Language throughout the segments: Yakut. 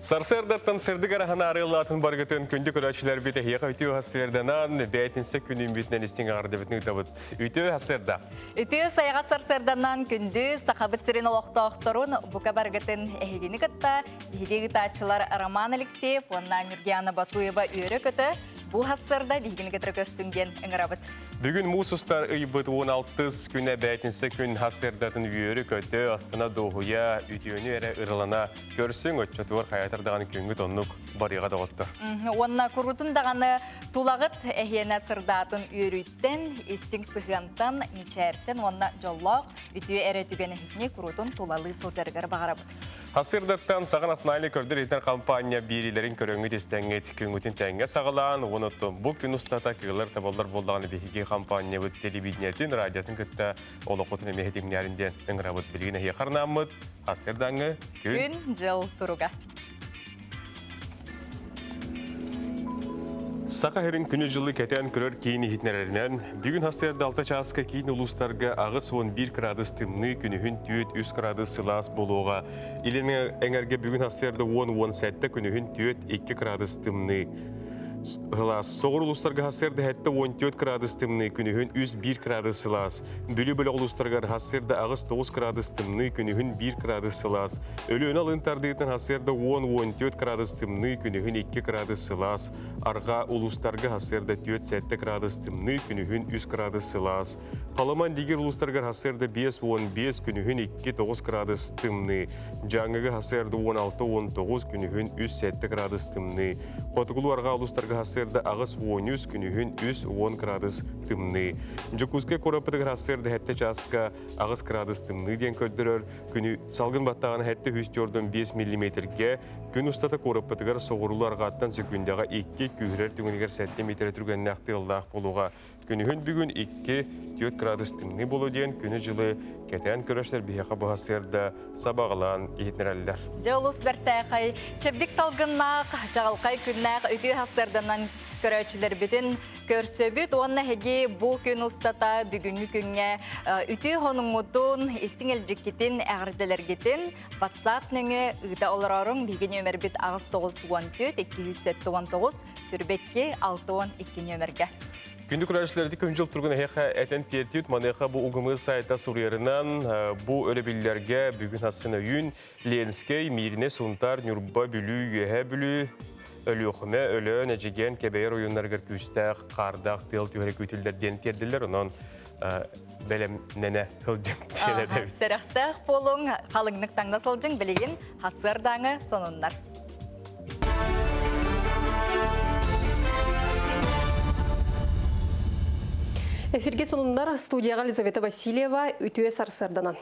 Сарсыардаттан сырдык араһан арыаллаатын баргытын күндү көрөөччүлэрбит эһиэхэ үтүө сарсыарданан бээтинсэ күнүн бүтүнэн истиҥ аҕардыбытын ыытабыт. Үтүө сарсыарда! Үтүө сайаҕас сарсыарданан күндү Сахабыт сирин олохтоохторун бука баргытын эһигини кытта биһиги ыытааччылар Роман Алексеев уонна Нюргиана Батуева үөрэ-көтө бу сарсыарда биһигини кытары көрсүҥ диэн ыҥырабыт. Бүгүн муус устар ыйбыт 16 күнэ бээтинсэ күн сарсыардатын үөрү-көтө, астына дуоһуйа, үтүөнү эрэ ыралана көрсүҥ, оччотугар хайатар даҕаны күҥҥүт оннук барыаҕа доҕоттор. Уонна куруутун даҕаны тулаҕыт эһиэнэ сырдаатын үөрүүттэн, истиҥ сыһыантан, мичээртэн уонна дьоллоох үтүө эрэ түгэн эһитини куруутун тулалыы сылдьарыгар баҕарабыт. Хасырдаттан Саха национальнай көрдөр-иһитэр компания биэриилэрин көрөҥҥүт истэҥҥит күҥҥүтүн тэҥҥэ саҕалаан, уон оттон бу күн устата кыылар табаллар буоллаҕына биһиги компаниябыт телевидениетин, радиотын кытта олоххутун эмиэ иһитимнээрин диэн ыҥырабыт. Билигин эһиэхэ арнааммыт хасырдаҥҥы күн Күн-дьыл туруга. Саха сирин күнү-дьылы кэтээн көрөр киин иһитиннэрэринэн, бүгүн сарсыарда 6 чааска киин улуустарга 81 кыраадыс тымныы, күнүһүн 4-3 кыраадыс сылаас буолуоҕа. Илин эҥэргэ бүгүн сарсыарда 10-17, күнүһүн 4-2 кыраадыс тымныы. Сылаас. Соҕуруу улуустарга сарсыарда 74 кыраадыс тымныы, күнүһүн 3-1 кыраадыс сылаас. Бүлүү бөлөх улуустарыгар сарсыарда 8-9 кыраадыс тымныы, күнүһүн 1 кыраадыс сылаас. Өлүөнэ алын тардыытын сарсыарда 10-14 кыраадыс тымныы, күнүһүн 2 кыраадыс сылаас. Арҕаа улуустарга сарсыарда 4-7 кыраадыс тымныы, күнүһүн 3 кыраадыс сылаас. Халыма Индигир улуустарыгар сарсыарда 5-15, күнүһүн 2-9 кыраадыс тымныы. Дьааҥыга сарсыарда 16-19, күнүһүн 3-7 кыраадыс тымныы. Хотугулуу арҕаа улуустарга сарсыарда 8-13, күнүһүн 3-10 кыраадыс тымныы. Дьокуускай куораппытыгар сарсыарда 7 чааска 8 кыраадыс тымныы диэн көрдөрөр. Күнү салгын баттаҕына 745 миллиметргэ, күн устата куораппытыгар соҕуруулуу арҕааттан сөкүүндэҕэ 2, күүһүрэр түгэнигэр 7 миэтэрэ түргэннээх тыаллаах буолуоҕа. Күнүһүн бүгүн 2-4 градус тымныы буолуо диэн күнү-дьылы кэтээн көрөсөр биһиэхэ бу сарсыарда сабаҕалаан иһитиннэрэллэр. Дьэ олус бэртээхэй, чэбдик салгыннаах, чаҕылхай күннээх үтүө сарсыарданан көрөөччүлэрбитин көрсөбүт уонна эһиги бу күн устата бүгүҥҥү күҥҥэ үтүө хонуҥҥутун, истиҥ илдьиккитин, эҕэрдэлэргитин WhatsApp нөҥүө ыыта олорооруҥ. Биһиги нүөмэрбит 894 279 сүрбэкки 62 нүөмэргэ. Күндү көрөөччүлэрди күн-дьыл туругун эһиэхэ этэн тиэртибит. Маныаха бу угумы сайта суруйарынан бу өрөбүллэргэ бүгүн асын өйүүн Ленскэй, Мииринэй, Сунтаар, Ньурба, Бүлүү, Үөһээ Бүлүү, Өлүөхүмэ, Өлөөн, Эдьигээн, Кэбэйэр оройуоннарыгар күүстээх хаардаах тыал түһэрэ күүтүллэр диэн тиэрдиллэр. Онон бэлэмнэнэ сылдьыҥ диэн этэбит. Сэрэхтээх буолуҥ, халыҥнык таҥна сылдьыҥ, билигин хасыардааҥы сонуннар. Эфирге сонуннар студияға Елизавета Васильева үтүө сарсыарданан.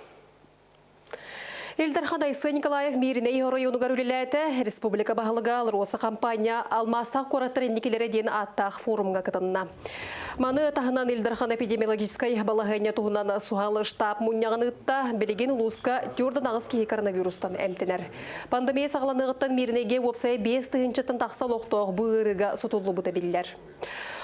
Ил Дархан Айсен Николаев Мииринэй оройуонугар үлэлээтэ. Республика баһылыга АЛРОСА компания алмаастаах куораттар инникилэрэ диэн ааттаах форумҥа кытынна. Маны таһынан Ил Дархан эпидемиологическай балаһыанньа туһунан суһал штаб мунньаҕын ыытта. Билигин улууска 48 киһи коронавирустан эмтэнэр. Пандемия саҕаланыаҕыттан Мииринэйгэ уопсайа 5 тыһыынчаттан тахса олохтоох бу ыарыыга сутуллубута биллэр.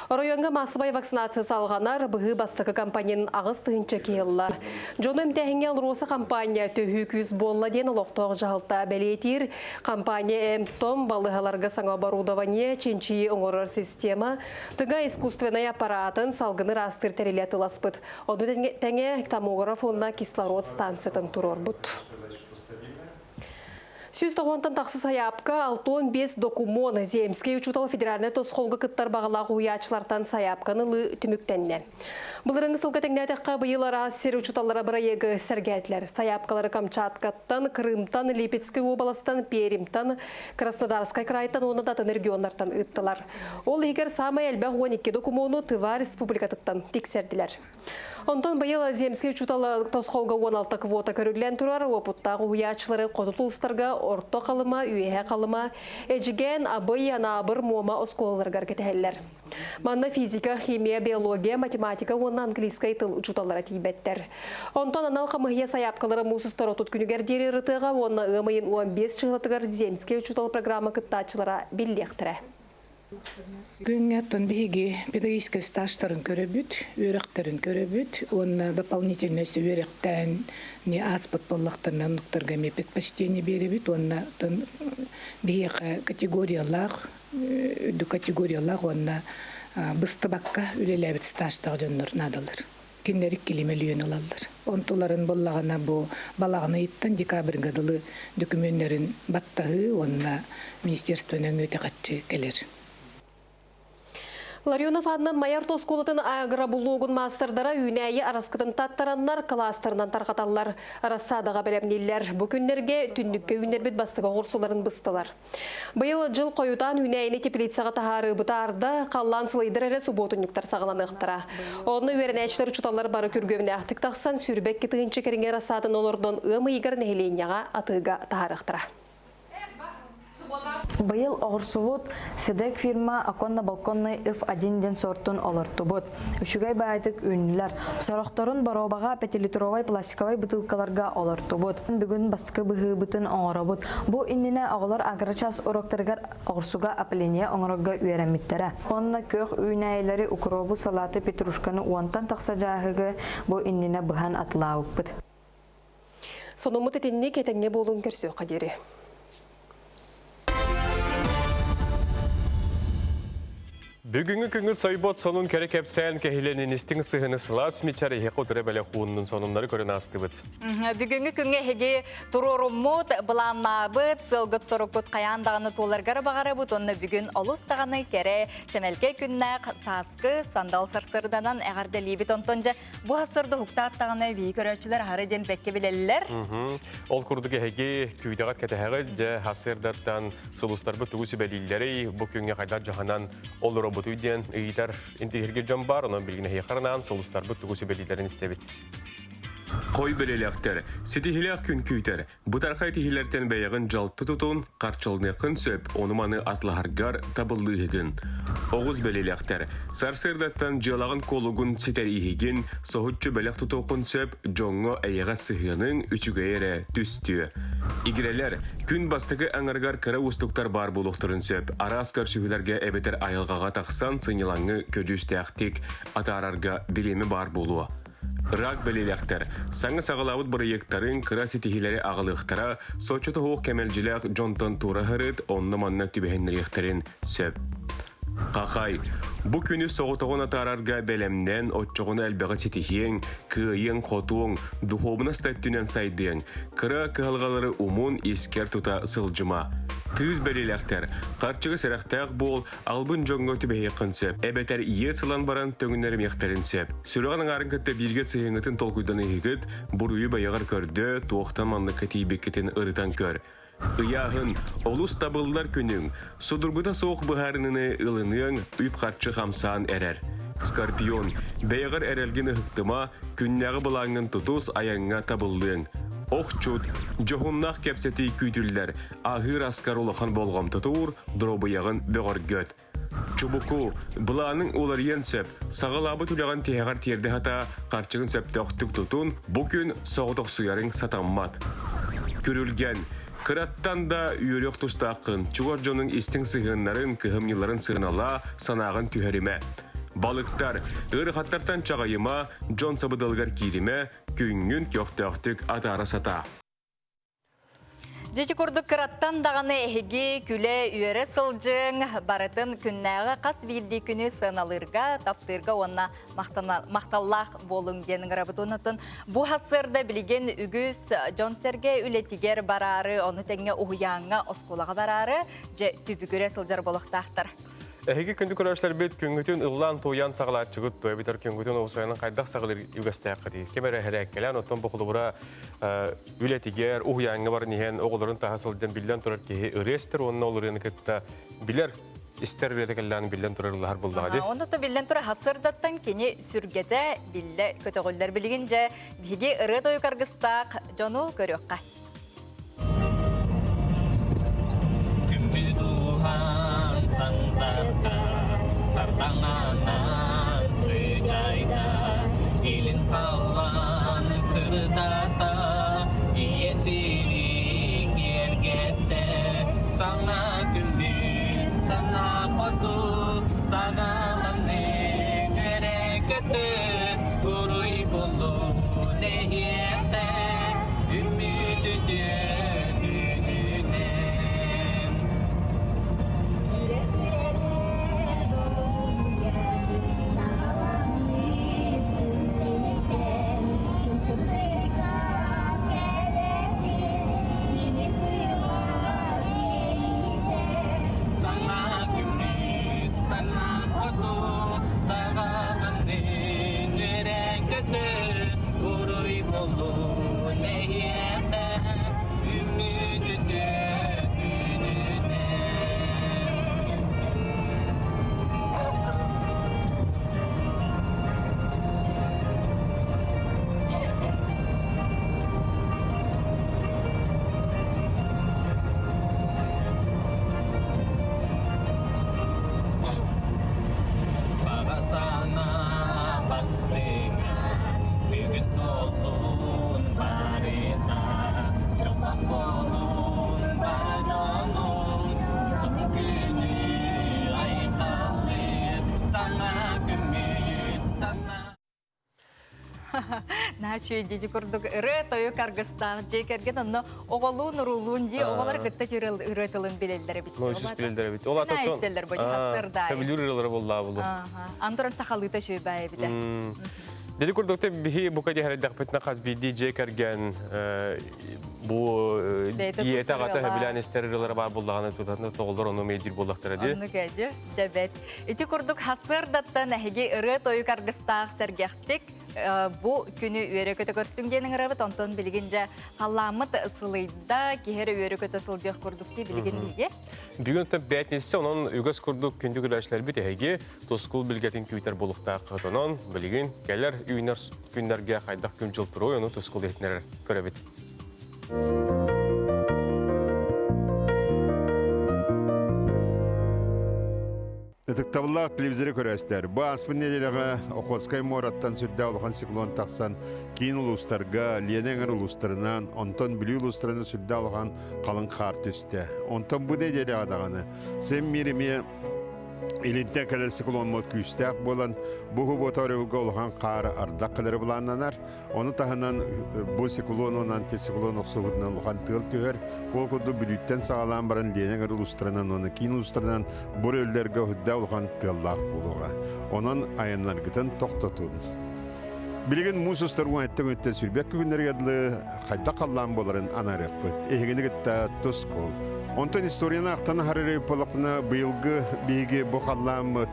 Оройуоҥҥа маассабай вакцинация салҕанар, быһыы бастакы компанин 8 тыһыынча киһи ылла. Дьону эмтээһиҥҥэ АЛРОСА компания төһүү күүс буолла диэн олохтоох дьаһалта бэлиэтиир. Компания эмп-том, балыыһаларга саҥа оборудование, чинчийии оҥорор система, тыҥа искусственнай аппаратын, салгыны ыраастыыр тэрили атыыласпыт. Ону тэҥэ томограф уонна кислород станциятын туруорбут. 190-тан тахса сайаапка 65 докумуон Земскэй учуутал федеральнай тосхолго кыттар баҕалаах уһуйааччылартан сайаапканы ылыы түмүктэннэ. Былырыҥҥы сылга тэҥнээтэххэ быйыл араас сир учууталлара бырайыагы сэргээтилэр. Сайаапкалары Камчаткаттан, Крымтан, Липецкэй уобаластан, Пермьтан, Краснодарскай крайтан уонна да атын регионнартан ыыттылар. Ол иһигэр саамай элбэх 12 докумуону Тыва республикатыттан тиксэрдилэр. Онтон быйыл Земскэй учуутал тосхолго 16 квота көрүллэн турар уопуттаах уһуйааччылары хоту улуустарга Орто Халыма, Үөһэ Халыма, Эдьигээн, Абый, Анаабыр, Муома оскуолаларыгар кэтэһэллэр. Манна физика, химия, биология, математика уонна английскай тыл учууталлара тиийбэттэр. Онтон анал хамыһыйа сайаапкалара муус устар 30 күнүгэр диэри ырытыаҕа уонна ыам ыйын 15 чыһылатыгар Земскэй учуутал программа кыттааччылара биллиэхтэрэ. Күҥҥэ оттон биһиги педагогическай стажтарын көрөбүт, үөрэхтэрин көрөбүт уонна дополнительнай үөрэхтээн не ааспыт буоллахтарына оннуктарга эмиэ предпочтение биэрэбит уонна оттон биһиэхэ категориялаах үрдүк категориялаах уонна быстыбакка үлэлээбит стажтаах дьоннор наадалар. Кинилэр иккилии мөлүйүөн ылаллар. Онтуларын буллаҕына бу балаҕан ыйыттан декабрьга дылы дөкүмүөннэрин баттаһыы уонна министерство нөҥүө итэҕэччи кэлэр. Ларионов аатынан Майа орто оскуолатын агробулуогун маастардара үүнээйи араскытын таттараннар кылаастарынан тарҕаталлар, рассадаҕа бэлэмнииллэр. Бу күннэргэ түннүккэ үүннэрбит бастакы оҕурсуларын быстылар. Быйыл дьыл хойутаан үүнээйини теплицаҕа таһаарыы бытаарда, халлаан сылыйдар эрэ субуотунньуктар саҕаланыахтара. Онно үөрэнээччилэр учууталлар бары күргүөмнээхтик тахсан 22 тыһыынча кэриҥэ рассаатын олордон ыам ыйыгар нэһилиэнньэҕэ атыыга таһаарыахтара. Быйыл оҕурсубут Седек фирма оконно-балконный F1 диэн сортун олортубут. Үчүгэй баайдык үүннүлэр. Сорохторун боруобаҕа пятилитровай пластиковай бытыылкаларга олортубут. Бүгүн бастакы быһыыбытын оҥоробут. Бу иннинэ оҕолор агрочас уроктарыгар оҕурсуга опыление оҥорорго үөрэммиттэрэ. Уонна күөх үүнээйилэри, укробу, салаты, петрушканы уонтан тахса дьааһыгы бу иннинэ быһан атылаабыппыт. Сонуммут итинник этэҥҥэ буолуҥ көрсүөххэ диэри. Бүгүҥҥү күҥҥүт сойбот сонун кэрэ кэпсээн кэһилэнин истиҥ сыһыны сылаас мичар иһэ кутура бэлэх ууннун сонуннары көрөн аастыбыт. Бүгүҥҥү күҥҥэ эһиги туруоруммут, былааннаабыт, сыалгыт-соруккут хайаан даҕаны туоларгар баҕарабыт уонна бүгүн олус даҕаны кэрэ, чэмэлкэй күннээх сааскы сандал сарсыарданан эҕэрдэлиибит. Онтон дьэ бу сарсыарда уһуктааттаҕына биһиги көрөөччүлэр аһары диэн бэккэ билэллэр. Ол курдук эһиги күүдэҕит кэтэһэҕит дьэ сарсыардаттан сулустарбыт тугу сүбэлииллэрий, бу күҥҥэ хайдах дьаһанан олоробутуй диэн ыйытар интиһиргир дьон баар, онон билигин эһиэхэ анаан сулустарбыт тугу сүбэлииллэрин истэбит. Хой бэлэлэхтэр, ситиһилээх күн күүтэр. Бытархай тиһилэртэн бэйэҕин дьалты тутун, харчылыныаххын сөп, ону-маны атлаһаргар табыллыыһыгын. Оҕус бэлэлэхтэр, сарсыардаттан дьыалаҕын куолугун ситэрииһигин, соһуччу бэлэх тутуоххун сөп, дьоҥҥо эйэҕэс сыһыаныҥ үчүгэй эрэ түстүө. Игирэлэр, күн бастакы аҥарыгар кыра уустуктар баар буолуохтарын сөп. Араас көрсүһүүлэргэ эбэтэр айылҕаҕа тахсан сынньалаҥы көдьүүстээхтик атаарарга бириэмэ баар буолуо. Рак бэлиэлээхтэр саҥа саҕалаабыт бырайыактарын кыра ситиһиилэри аҕалыахтара, соччото суох кэмэлдьилээх дьонтон туора сырыт, онно-манна түбэһиннэриэхтэрин сөп. Хахай, бу күнү соҕотоҕун атаарарга бэлэмнэн, оччоҕуна элбэҕи ситиһиэҥ, кыайыаҥ-хотуоҥ, духуобунас да өттүнэн сайдыаҥ. Кыра кыһалҕалары умун, искэр тута сылдьыма. Кыыс бэлиэлээхтэр, харчыга сэрэхтээх буол, албын дьоҥҥо түбэһиэххин сөп, эбэтэр иэс ылан баран төҥүннэримиэхтэрин сөп. Сүрэҕин аҥаарын кытта бииргэ сыһыаҥҥытын толкуйдан ыйыгыт, буруйу бэйэҕэр көрдөө, туохтан манныкка тиийбиккитин ырытан көр. Ыйааһын, олус табыллар күнүҥ, судургута суох быһаарыныыны ылыныаҥ, үп-харчы хамсаан эрэр. Скорпион, бэйэҕэр эрэлгин ыһыктыма, күннээҕи былааҥҥын тутус, айаҥҥа табыллыаҥ. Охчут, дьоһуннаах кэпсэтии күүтүллэр, аһыыр аскар улахан болҕомтото уур, доруобуйаҕын бөҕөргөт. Чубуку, былааныҥ уларыйыан сөп, саҕалаабыт үлэҕин тиһэҕэр тиэрдэ сатаа, харчыгын сөптөөхтүк тутун, бу күн соҕотохсуйарыҥ сатаммат. Күрүлгэн, кыраттан да үөрүөх тустааххын, чугас дьонуҥ истиҥ сыһыаннарын, кыһамньыларын сыаналаа, санааҕын түһэримэ. Балыктар, ыарахаттартан чаҕыйыма, дьон сабыдалыгар кииримэ, күҥҥүн көхтөөхтүк атаара сатаа. Дьити курдук кыраттан даҕаны эһиги күлэ-үөрэ сылдьыҥ, барытын күннээҕи хас биирдии күнү сыаналыырга, таптыырга уонна махталлаах буолуҥ диэн ыҥырабыт. Онтон бу сарсыарда билигин үгүс дьон-сэргэ үлэтигэр бараары, ону тэҥҥэ уһуйааҥҥа, оскуолаҕа бараары, дьэ түбүгүрэ сылдьар буолуохтаахтар. Эһиги күндү көрөөччүлэрбит күҥҥүтүн ыллаан-туойан саҕалааччыгыт дуо эбэтэр күҥҥүтүн уопсайынан хайдах саҕалыыр үгэстээххитий? Ким эрэ эһэрээккэлээн, оттон бу холобура үлэтигэр, уһуйааҥҥа баран иһэн оҕолорун таһа сылдьан биллэн турар киһи ырыа истэр уонна ол ырыаны кытта билэр истэр ырыата кэллээн биллэн турар ыллаһар буоллаҕа дии. Онно то биллэн турар сарсыардаттан кини сүргэтэ биллэ көтөҕүллэр. Билигин дьэ биһиги ырыа тойук аргыстаах дьону көрүөххэ. Күммүт сандарда, сардаҥанан сыдьаайда, илин халлаан сырдата, ийэ сири киэргэттэ, саҥа күммүт, саҥа хоту. Наачы дии курдук ырыа тойук аргыстаах дьиэ кэргэн онно оҕолуун уруулуун дии оҕолор кытта ырыа тылын билэллэр эбит. Ну, үсүс билэллэр эбит. Ол ата истэллэр бу хасырдаай. Көбүлүүр ырыалары буоллаа булу. Антуран сахалыыта шүйбаа эбитэ. Деди курдук биһи бука диһэрдэхпитинэ хас биирдии дьиэ кэргэн бу ийэтэ аҕата сөбүлээн истэр ырыалара баар буоллаҕына тутатына тоҕолор ону мейдир буоллахтара дии. Оннук эдьи, дьэбэт. Ити курдук хасырдаттан эһиги ырыа тойук аргыстаах сэргэхтик бу күнү үөрэ-көтө көрсүҥ диэн ыҥырабыт. Онтон билигин дьэ халлааммыт сылыйда, киһи эрэ үөрэ-көтө сылдьыах курдук дии билигин биһиги. Бүгүн пятница, онон үгэс курдук күндү көрөөччүлэрбит эһиги тускул билгэтин күүтэр буолуохтааххыт. Онон билигин кэлэр үүнэр күннэргэ хайдах күн-дьыл туруой, ону тускул иһитиннэрэр көрөбүт. Ытыктабыллаах телевизоры көрөөстөр. Бу ааспыт нэдиэлэҕэ Охотскай муораттан сүрдээх улахан циклон тахсан, киин улуустарга, Лена эҥэр улуустарынан, онтон Бүлүү улуустарынан сүрдээх улахан халыҥ хаар түстэ. Онтон бу нэдиэлэҕэ даҕаны Сен мир эмиэ Илинтэн кэлэр цикломмут күүстээх буолан, бу субуота өрөбүлгэ улахан хаар ардах кэлэрэ былааннанар. Ону таһынан бу циклон уонна антициклон охсубутунан улахан тыал түһэр. Ол курдук Бүлүүттэн саҕалаан баран Лена эҥэр улуустарынан уонна киин улуустарынан бу өрөллөргө үрдээх улахан тыаллаах буолуоҕа. Онон айаннаргытын тохтотун. Билигин муус устар уон эттэн өттө сүрбэк күннэригэр дылы хайдах халлаан буоларын анаарыахпыт. Эһигини кытта тускул. Онтон историяны ахтан аһарар буоллахпына, быйылгы биһиги бу халлааммыт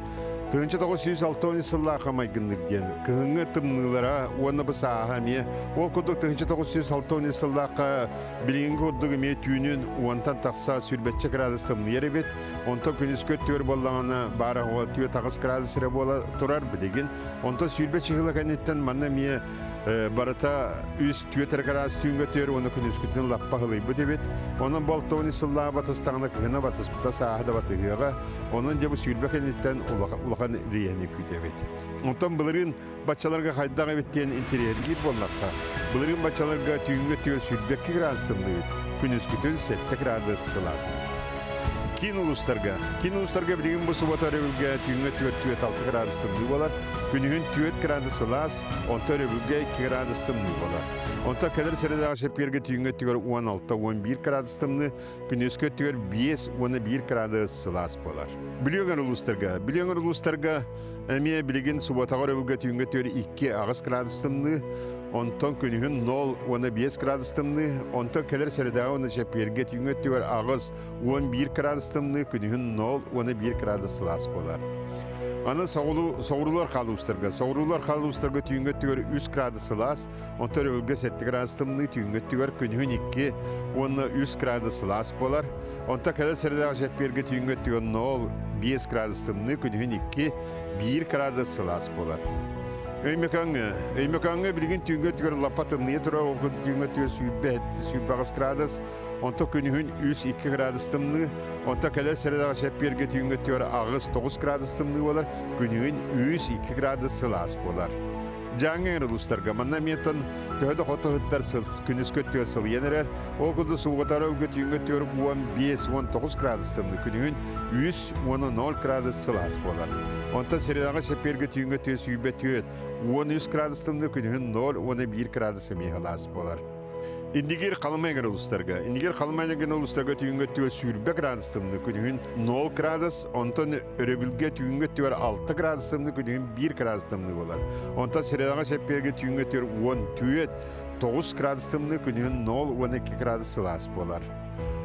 1960 сыллаахха майгынныыр диэн кыһыҥҥы тымныылара уонна бу сааһа эмиэ ол курдук 1960 сыллаахха билигинги курдук эмиэ түүнүн уонтан тахса сүүрбэччэ градус тымныйар эбит. Онтон күнүскү өттүгэр буоллаҕына баара 4-8 градус эрэ буола турар билигин. Онтон сүүрбэ чыһыла кэнниттэн манна эмиэ барыта үс түөрт эрэ градус түүҥҥэ түөр уонна күнүскүтүн лаппа ыһылыйбыт эбит. Онон болтоҕун сыллааҕы батыстаҕына кыһына батыспыта сааһа да батыһыаҕа. Онон дьэ бу сүүрбэ кэнниттэн улахан рейэни күүтэбит. Онтон былырыын баччаларга хайдах эбит диэн интэриэһиргиир буоллахха, былырыын баччаларга түүҥҥэ түөр сүүрбэкки градус тымныыбыт, күнүскүтүн сэттэ градус сылаас эбит. Киин улуустарга. Киин улуустарга билигин бу суббота өрөбүлгэ түүҥҥэ 4-6 градус тымныы буолар. Күнүһүн 4 градус сылаас, онтон өрөбүлгэ 2 градус тымныы буолар. Онтон кэлэр средаҕа чэппиэргэ түүҥҥэ өттүгэр 16-11 градус тымныы, күнүскү өттүгэр 5 уонна 1 градус сылаас буолар. Бүлүү өҥөр улуустарга. Бүлүү өҥөр улуустарга эмиэ билигин субботаҕа өрөбүлгэ түүҥҥэ өттүгэр 2-8 градус тымныы, онтон күнүһүн 0 уонна 5 градус тымныы, онтон кэлэр сэрэдэҕэ уонна чэппиэргэ түүҥҥэ өттүгэр 8 11 градус тымныы, күнүһүн 0 уонна 1 градус сылаас буолар. Аны соҕуруулар хаалуустарга, соҕуруулар хаалуустарга түүҥҥэ өттүгэр 3 градус сылаас, онтон өрөбүлгэ 7 градус тымныы, түүҥҥэ өттүгэр күнүһүн 2 уонна 3 градус сылаас буолар. Онтон кэлэр сэрэдээх чэппиэргэ түүҥҥэ өттүгэр 0 5 градус тымныы, күнүһүн 2 1 градус сылаас буолар. Өймөкөөҥҥө. Өймөкөөҥҥө билигин түүҥҥэ өттүгэр лаппа тымныйа турар, ол түүҥҥэ өттүгэр 128 градус, онтон күнүһүн 3-2 градус тымныы, онтон кэлэр сэрэдэҕэ чэппиэргэ түүҥҥэ өттүгэр 8-9 градус тымныы буолар, күнүһүн 3-2 градус сылаас буолар. Дьааҥы эҥэр улуустарга манна эмиэтэн төһө да хоту ыттар күнүскү өттүгэр сылыйан эрэр, ол курдук субуотара өлгө түүҥҥэ өттүгэр 15-19 градус тымныы, күнүһүн 3-0 градус сылаас буолар. Онтон средаҕа чэппиэргэ түүҥҥэ өттүгэр сүүрбэ түөрт, 13 градус тымныы, күнүһүн 0 уонна 1 градус эмиэ сылаас буолар. Индигир Халыма эҥэр улуустарга. Индигир Халыма эҥэр улуустарга түүҥҥэ өттүгэр сүүрбэ градус тымныы, күнүһүн 0 градус, онтон өрөбүлгэ түүҥҥэ өттүгэр 6 градус тымныы, күнүһүн 1 градус тымныы буолар. Онтон средаҕа чэппиэргэ түүҥҥэ өттүгэр 14, 9 градус тымныы, күнүһүн 0 уонна 2 градус сылаас буолар.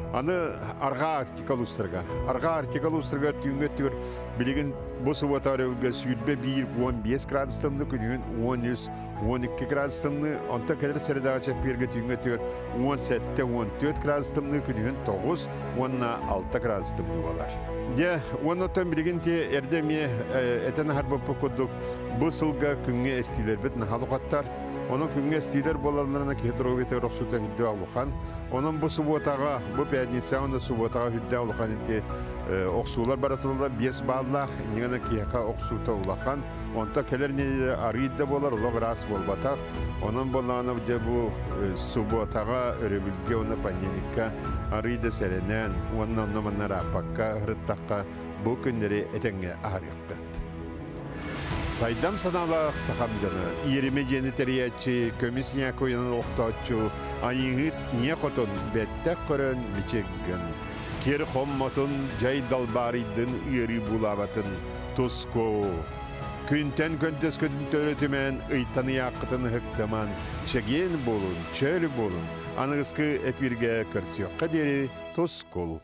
Аны Арҕаа Арктика улуустарыгар. Арҕаа Арктика улуустарыгар түүҥҥэ өттүгэр билигин бу субуота өрөбүлгэ сүүрбэ биир 15 градус тымныы, күнүһүн 13, 12 градус тымныы, онтон кэлэр сэрэдэҕэ чэппиэргэ түүҥҥэ өттүгэр 17-14 градус тымныы, күнүһүн 9 уонна 6 градус тымныы буолар. Дьэ, уонна оттон билигин ти эрдэ эмиэ этэн аһарбыппыт курдук, бу сылга күҥҥэ эстиилэрбит наһаа улахаттар. Онон күҥҥэ эстиилэр буолалларына киһи доруобуйатыгар охсуута үрдээх улахан. Онон бу субуотаҕа, бу пятницаҕа уонна субуотаҕа үрдээх улахан ити охсуулар бара тураллар, 5 бааллаах, иннигэнэ киһиэхэ охсуута улахан. Онто кэлэр нэдиэлэ арыый да буолар, олох ыраас буолбатах. Онон буоллаҕына дьэ бу субуотаҕа, өрөбүлгэ уонна понедельникка арыый да сэрэнэн уонна онно-манна ырааппакка ыһырыттахха бу күннэри этэҥҥэ аһарыахпыт. Сайдам санаалаах сахам дьоно, иэримэ дьиэни тэрийээччи, көмүс ньээкуйанан олохтооччу, айыыһыт ийэ хотун бэттэх көрөн мичик гын. Кир хоммотун, дьай далбаарыйдын, ыарыы буулаабатын, туску. Күнтэн көнтөскөтүн төрөтүмэн, ыйтан ыйааххытын ыһыктыман, чэгиэн буолун, чөл буолун. Аныгыскы эпиргэ көрсүөххэ диэри тускул.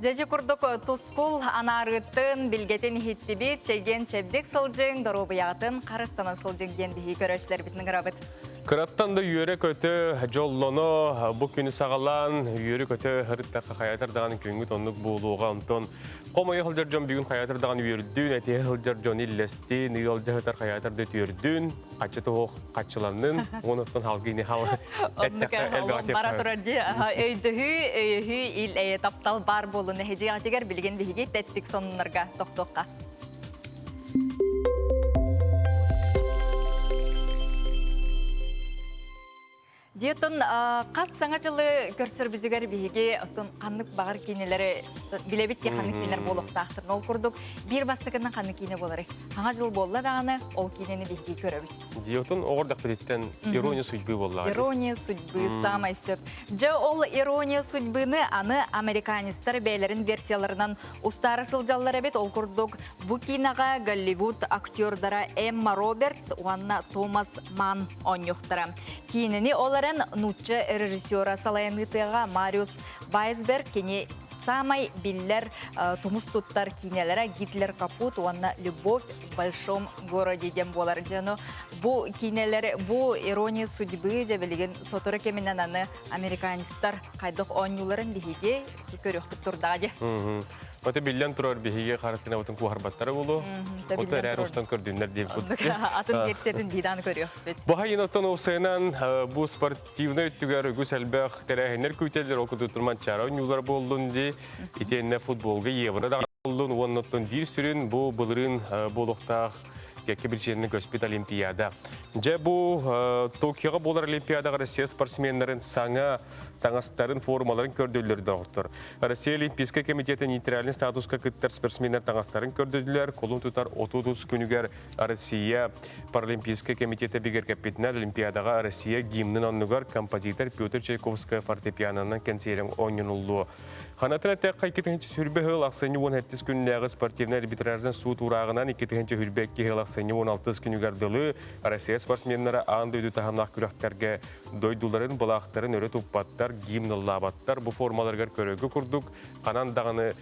Дьэдьи курдук тускул анаарыытын, билгэтин иһиттибит, чэгиэн чэбдик сылдьыҥ, доруобуйаҕытын харыстанан сылдьыҥ диэн биһиги көрөөччүлэрбитин ыҥырабыт. Кыраттан да үөрэ-көтө, дьоллоно, бу күнү саҕалаан, үөрэ-көтө ырыттахха хайатар даҕаны күҥҥүт оннук буолуоҕа. Онтон хомойо сылдьар дьон бүгүн хайатар даҕаны үөрдүн, этиһэ сылдьар дьон иллэстин, ыалдьа сытар хайатар да үтүөрдүн, хаччы туһуох хаччыланнын, уонуттан халгыны хал Оннук бара турар дии. Өйдөһүү, өйөһүү, ил эйэ таптал баар буолун эһэдьиэҕитигэр билигин биһиги тэттик сонуннарга тохтуохха. Диэтон хас саҥа дьылы көрсөрбүтүгэр биһиги оттон ханнык баҕар киинэлэри билэбит ки ханнык киинэлэр буолуохтаахтарын. Ол курдук биир бастакынан ханнык киинэ буоларый? Хаҥа дьыл буолла даҕаны ол киинэни биһиги көрөбүт. Диотун оҕор дакпытиттэн ирония судьбы буоллаҕа. Ирония судьбы самай сөп. Дьэ ол ирония судьбыны аны американецтар бэйэлэрин версияларынан устаары сылдьаллар эбит. Ол курдук бу киинэҕэ Голливуд актердара Эмма Робертс уонна Томас Манн оонньуохтара. Киинэни ол эрэн нуучча режиссера салайан ыытыаҕа Мариус Вайсберг кини саамай биллэр тумус туттар киинэлэрэ Гитлер капут уонна Любовь в большом городе диэн буолар. Дьону бу киинэлэр, бу ирония судьбы дьэ билигин сотору кэминэн аны американецтар хайдах оонньууларын биһиги көрүөхпүт турдаҕа дии. Ота биллэн турар биһиги характинабытын куоһарбаттара буолуо. Ото эрээр устан көрдүннэр диэбит. Атын версиятын биирдаан көрүөхпүт. Бу хайын оттон уопсайынан бу спортивнай өттүгэр үгүс элбэх тэрээһиннэр күүтэллэр. Ол курдук Турманчара оонньуулар буоллун дии. Итиэннэ футболга евро даҕаны буоллун уонна оттон биир сүрүн бу былырыын буолуохтаах кэккэ биричиэнэн көспүт Олимпиада. Дьэ бу Токиоҕа буолар Олимпиадаҕа Россия спортсменнарын саҥа таҥастарын, формаларын көрдөрдүлэр доҕоттор. Россия Олимпийскай комитета нейтральный статуска кыттар спортсменнар таҥастарын көрдөрдүлэр. Кулун тутар 30 күнүгэр Россия Паралимпийскай комитета бигэргэппитинэн Олимпиадаҕа Россия гимнин оннугар композитор Петр Чайковскай фортепианонан кэнсиэрин оонньонуллуо. Ханатын эттэххэ, 2020 сыл ахсынньы 17 күннээҕи спортивнай арбитражнай суут уурааҕынан 2022 сыл ахсынньы 16 күнүгэр дылы Россия спортсменнара аан дойду таһымнаах күрэхтэргэ дойдуларын былаахтарын өрө туппаттар, гимн ыллаабаттар. Бу формаларыгар көрөргө курдук, ханан даҕаны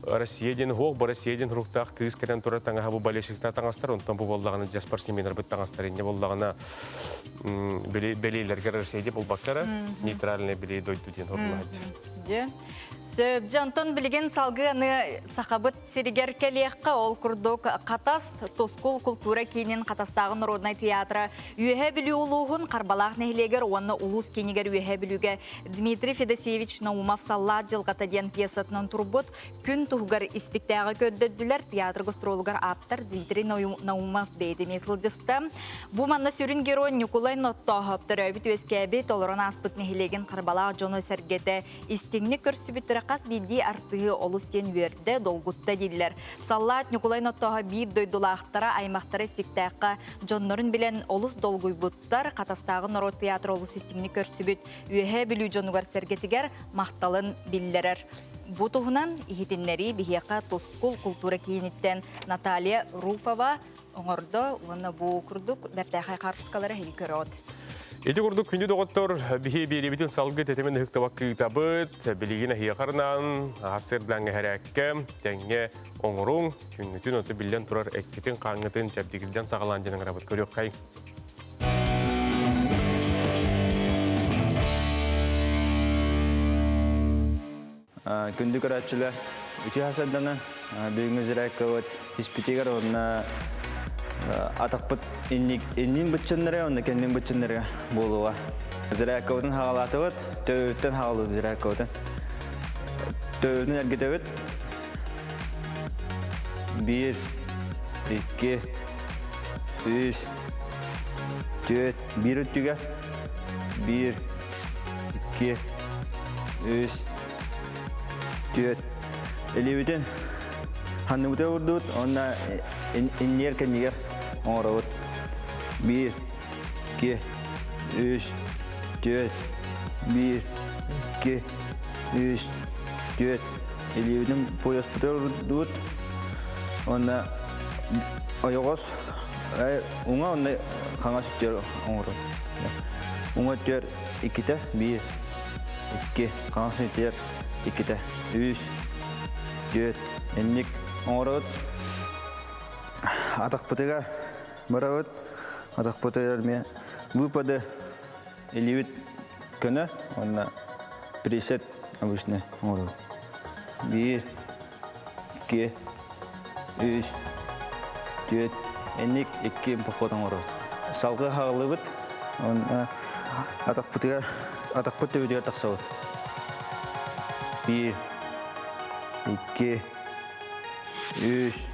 Россия диэн суох, бу Россия диэн суруктаах кыыс кэлэн турар таҥаһа бу болельщиктар таҥастар, онтон бу буоллаҕына дьэ спортсменнарбыт таҥастар инньэ буоллаҕына били бэлиэлэргэ Россия диэн булбаккара нейтральный били дойду диэн хоруолаһаччы. Дьэ. Сөп. Дьэ, онтон билигин салгыы аны Сахабыт сиригэр кэлиэххэ. Ол курдук Хатас Тускул култуура киинин Хатастааҕы народнай театра Үөһээ Бүлүү улууһун Харбалаах нэһилиэгэр уонна улуус киинигэр Үөһээ Бүлүүгэ Дмитрий Федосеевич Наумов «Саллаат дьылҕата» диэн пьесатынан турбут күн туһугар испиктээҕи көрдөрдүлэр. Театр гастролугар ааптар Дмитрий Наумов бэйэтэ эмиэ сылдьыста. Бу манна сүрүн герой Ньукулай Ноттооһоп төрөөбүт-үөскээбит, олорон ааспыт нэһилиэгин Харбалаах дьоно-сэргэтэ истиҥник көрсүбүттэрэ хас биирдии артыыһы олус диэн үөрдэ, долгутта дииллэр. Саллаат Ньукулай Ноттооһо биир дойдулаахтара, аймахтара испиктээххэ дьоннорун билэн олус долгуйбуттар. Хатастааҕы норуот театра олус истиҥник көрсүбүт Үөһээ Бүлүү дьонугар-сэргэтигэр махталын биллэрэр. Бу туһунан иһитиннэрии биһиэхэ Тускул култуура кииниттэн Наталья Руфова оҥордо уонна бу курдук бэртээхэй хаартыскалары эһиги көрөҕүт. Ити курдук күндү доҕоттор, биһи биэриибитин салгы тэтимин ыһыктабакка ыытабыт. Билигин эһиэхэ арнаан аһасырдаҥ эһэрээккэ тэҥҥэ оҥоруҥ, күҥҥүтүн оту биллэн турар эккитин-хааҥҥытын чэбдигирдэн саҕалаан дьэн ыҥырабыт көрүөххэй. Күндү көрөөччүлэр, үтүө хасарданан бүгүҥҥү зарядкабыт испитигэр уонна атахпыт иннин быччыннары уонна кэннин быччыннары буолуоҕа. Зарядкабытын хаҕалаатыбыт, төбөбүттэн хаҕалыыбыт зарядкабытын. Төбөбүтүн эргитэбит. Биир, икки, үс, түөрт, биир өттүгэр. Биир, икки, үс, түөрт. Илиибитин. Ханныбыта урдут, онна иннер кэннигэр оҥоробут. Биир, икки, үс, түөрт, биир, икки, үс, түөрт. Илиибитин пояспытыгар урдубут. Онна ойоҕос уҥа онно хаҥас өттүгэр оҥоробут. Уҥа өттүгэр иккитэ, биир, икки, хаҥас өттүгэр иккитэ, үс, түөрт, инник оҥоробут. Атахпытыгар барабыт, атахпытыгар эмиэ выпады илиибит көнө уонна присед обычный оҥоробут. Биир, икки, үс, түөрт, инник икки поход оҥоробут. Салгыы хааллыбыт, уонна атахпытыгар, атахпыт төбөтүгэр тахсабыт. Биир, икки, үс,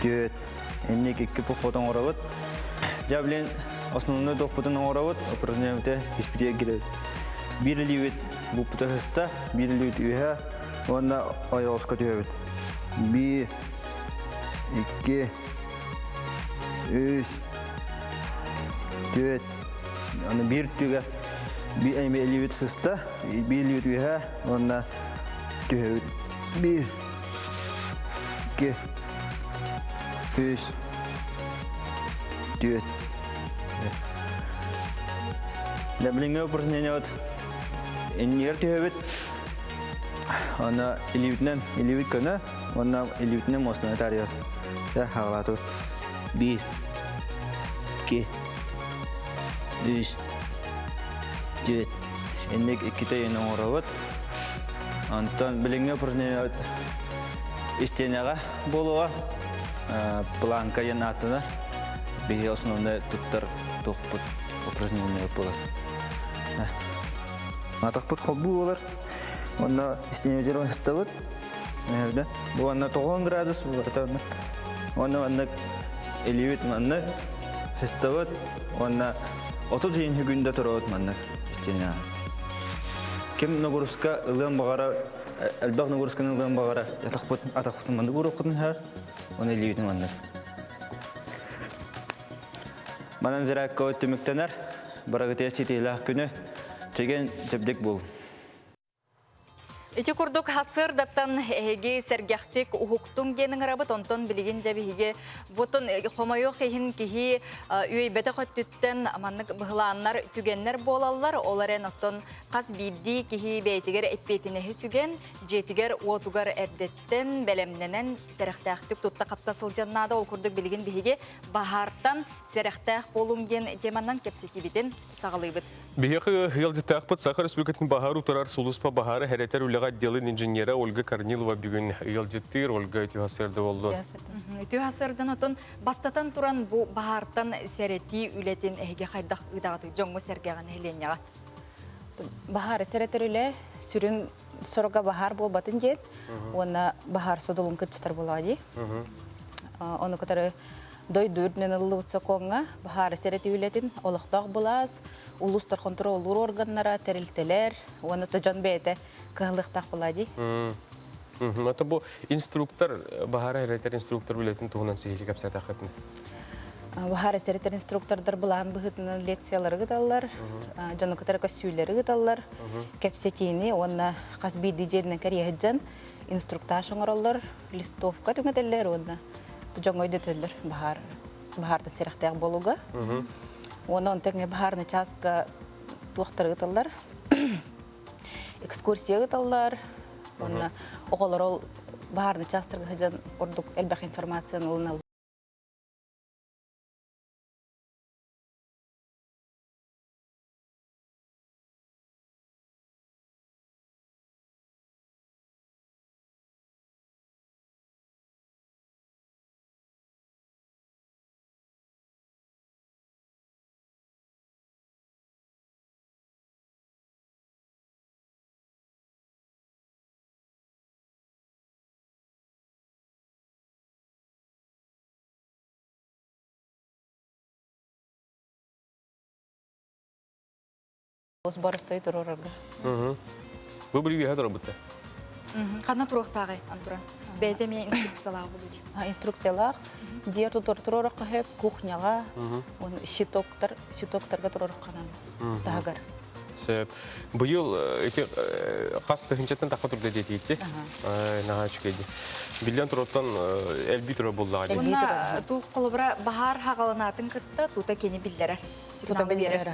түөрт, инник икки поход оҥоробут. Дьэ, блин, основной дохпутун оҥоробут, упражнениебыты испитигэр киирэбит. Биир илиибит буппута сыста, биир илиибит үөһэ уонна ойоҕоско түһэбит. Биир, икки, үс, түөрт, аны биир түгэ биир илиибит сыста, биир илиибит үөһэ уонна түһэбит. Биир, икки, үс, түөрт. Дьэ, билиҥҥи упражнениебыт иннигэр түһэбит. Аны илиибитинэн илиибит көнө уонна илиибитинэн муостаны таарыйабыт. Дьэ, хаалаатыбыт. Биир, икки, үс, түөрт. Инник иккитэ иһин оҥоробут. Онтон билиҥҥи упражнениебыт истиэнэҕэ буолуоҕа. Планка диэн ааттанар. Биһи основной туттар туохпут упражнение буолар. Атахпыт холбуу буолар. Онно истиэнэбитигэр оҥостобут. Бу уонна 90 градус буолар. Уонна маннык илиибит маннык сыстабыт уонна 30 иһин күндэ туруобут маннык истиэнэҕэ. Ким нагрузка ылыан баҕара, элбэх нагрузканы ылыан баҕара, атахпыт атахпытын маннык уруоххутун иһэр, уонна илиибитин маннык. Манан зарядка түмүктэнэр. Барыгытыгар ситиһилээх күнү, чэгиэн чэбдик буолун. Ити курдук сарсыардаттан эһиги сэргэхтик уһуктуҥ диэн ыҥырабыт. Онтон билигин дьэ биһиги бутун хомойуох иһин киһи үөйбэтэх өттүттэн маннык быһылааннар түгэннэр буолаллар. Ол эрэн оттон хас биирдии киһи бэйэтигэр эппиэтинэһи сүгэн, дьиэтигэр уотугар эрдэттэн бэлэмнэнэн сэрэхтээхтик тутта-хапта сылдьан наада. Ол курдук билигин биһиги баһаартан сэрэхтээх буолуҥ диэн теманан кэпсэтиибитин саҕалыыбыт. Биһиэхэ ыалдьыттаахпыт Саха Республикатын баһаар утарар сулууспа баһаары хэрэтэр үлэҕэ отделын инженерэ Ольга Корнилова бүгүн ыалдьыттыыр. Ольга үтүө сарсыарда боллун. Үтүө сарсыардан отон бастатан туран бу баһаартан сэрэтии үлэтин эһиги хайдах ыытаҕытый дьоҥҥо-сэргэҕэ нэһилиэнньэҕэ? Баһаары сэрэтэр үлэ сүрүн сорога баһаар буолбатын диэн уонна баһаар содулун кыччатар буолаҕа дии. Ону кытары Дойду үрдүнэн ылыллыбыт сокуоҥҥа баһаары сэрэтии үлэтин олохтоох былаас, улуустар хонтуруоллуур органнара, тэрилтэлэр уонна да дьон бэйэтэ кыһаллыахтаах буолаа дии. Ата бу инструктор, баһаары сэрэтэр инструктор үлэтин туһунан сиһилии кэпсээтэххитинэ. Баһаары сэрэтэр инструктордар былаан быһыытынан лекциялары ыыталлар, дьону кытары көссүүлэри ыыталлар, кэпсэтиини уонна хас биирдии дьиэтинэн кэрийэ сылдьан инструктаж оҥороллор, листовка түҥэтэллэр уонна дьоҥҥо өйдөтөллөр баһаар баһаартан сэрэхтээх буолууга. Уонна онтон эмиэ баһаарынай чааска туохтары ыыталлар, экскурсия ыыталлар, уонна оҕолор ол баһаарынай чаастарга сылдьан ордук элбэх информацияны ылыналлар. Боростой туруорарга. Бу бір үйэһэ турабыта. Ханна туруохтааҕый антуран? Бэйэтэ эмиэ инструкциялаах буолуу дии. Инструкциялаах. Дьиэ тутар туруорукка сөп, кухняҕа, щитоктар, щитоктарга туруорукканан таһыгар. Сөп. Быйыл ити хас тыһынчаттан тахха турда диэтиитти. Наһаа үчүгэй дии. Биллэн туруттан элбии турар буоллаҕа дии. Уонна туох холобура баһаар хаҕаланаатын кытта тута кини биллэрэр. Тута биллэрэр,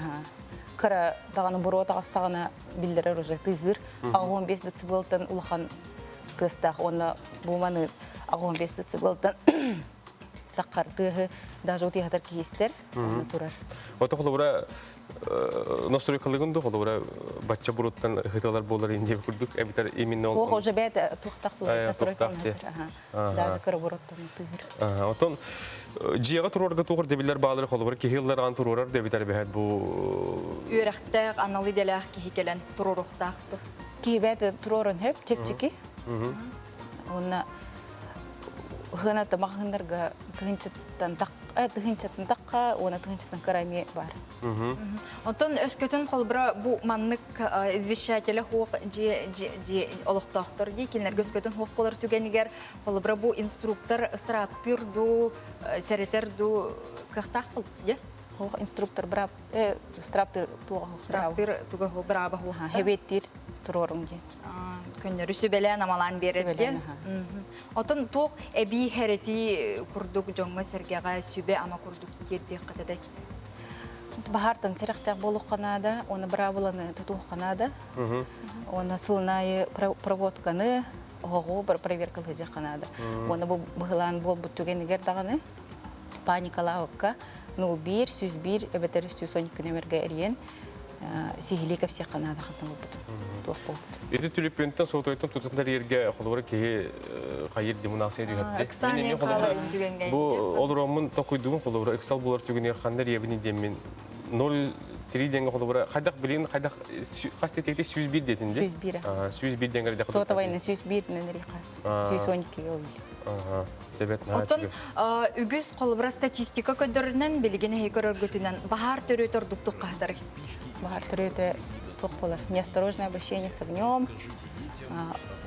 Кыра даҕаны буруо таҕыстаҕына биллэрэр уже тыыһыыр. 85 децибелтан улахан тыастаах уонна бу маны 85 децибелтан таххар тыаһы даже утуйахатар киһи истэр онно турар. Ото холобура настройкалыгын да холобура бачча буруттан ыһыталар буолар инде курдук эбитер именно ол уже бэйэтэ туохтах буолар настройкалаан даже кыра буруттан тыыһыр. Отон дьиэҕэ туруорга туох дэбиллэр баалары холобура киһи ылларан туруорар дэбитэр бэһэт бу үөрэхтээх анал идэлээх киһи кэлэн туруоруохтаахтыр. Киһи бэйэтэ туруоран хөп чэпчэки. Уонна хыната маҕаһыыннарга тыһынчаттан тыһынчаттан тахха уонна тыһынчаттан кыра эмиэ баар. Оттон өскөтүн холбура бу маннык извещателя хуох дьиэ дьиэ олохтоохтор дии кинилэргэ өскөтүн хуох буолар түгэнигэр холобура бу инструктор ыстырааптыыр дуу сэрэтэр дуу кыахтаах был дьэ Хуох инструктор браап ыстырааптыыр туга ыстырааптыыр туга бырааба хуох хебеттиир туруорун диэн көннөрү сүбэлээн амалаан биэрэр диэн Отон туох эбии хэрэтии курдук дьоҥҥо-сэргэҕэ сүбэ-ама курдук тиэрдиэххэ этэй? Баһаартан сэрэхтээх буолуохха наада, уонна быраабыланы тутуохха наада. Уонна сылын аайы проводканы, оһоҕу проверкалыһыдьахха наада. Уонна бу быһылаан буолбут түгэнигэр даҕаны паникалаабакка 01, 101 эбэтэр 112 нөмергэ эрийэн сиһилии кэпсиэххэ наада хантан булбутун, туох буолбутун. Ити түлүппүнтэн сотойтон тутан эрийэргэ холобура киһи хайыр димунасия түһэрди. Ыксаан хааларын түгэҥҥэ. Бу олороммун токуйдугун холобура ыксал булар түгэнигэр ханна эрийэбин диэммин 0-3 диэҥҥэ холобура хайдах билин хайдах хас тетекти 101 диэтин ди? 101. 101 диэҥҥэ эрдэ Сотовайны 101 нен эрийха. 112-ге уйли. Оттон үгүс холобура статистика көрдөрүнэн билигин эһи көрөргүтүнэн баһаар төрүөтэ ордуктук хаһытар. Баһаар төрүөтэ суох буолар. Неосторожное обращение с огнем,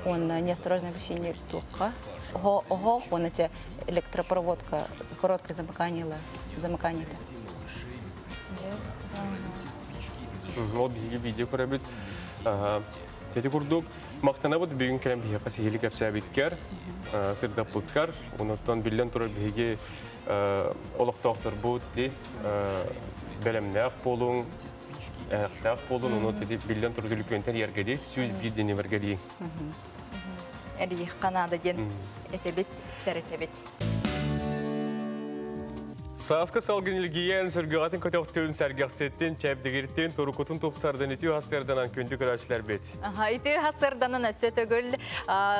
уонна неосторожное обращение туохха. Ого, ого, уонна те электропроводка, короткое замыкание, замыкание. Ол биһиги видео көрөбүт. Ити курдук, махтанабыт бүгүн кэлэн биһиэхэ сиһили кэпсээбиккэр, сырдаппыккар. Онуттан биллэн турар биһиги олохтоохторбут ди бэлэмнээх буолуҥ, эһэхтээх буолун, ону ити биллэн турар түлүкүөнтэн ергэди, 101 диэн эргэлии. Эрийих Канада диэн этэбит, сэрэтэбит. Сааскы салгын илгийэн, сүргэҕэтин көтөхтүн, сэргэхситтин, чэбдигиртин, турукутун тупсардан үтүө хасырданан күндү көрөөччүлэрбит. Үтүө хасырданан өссө төгүл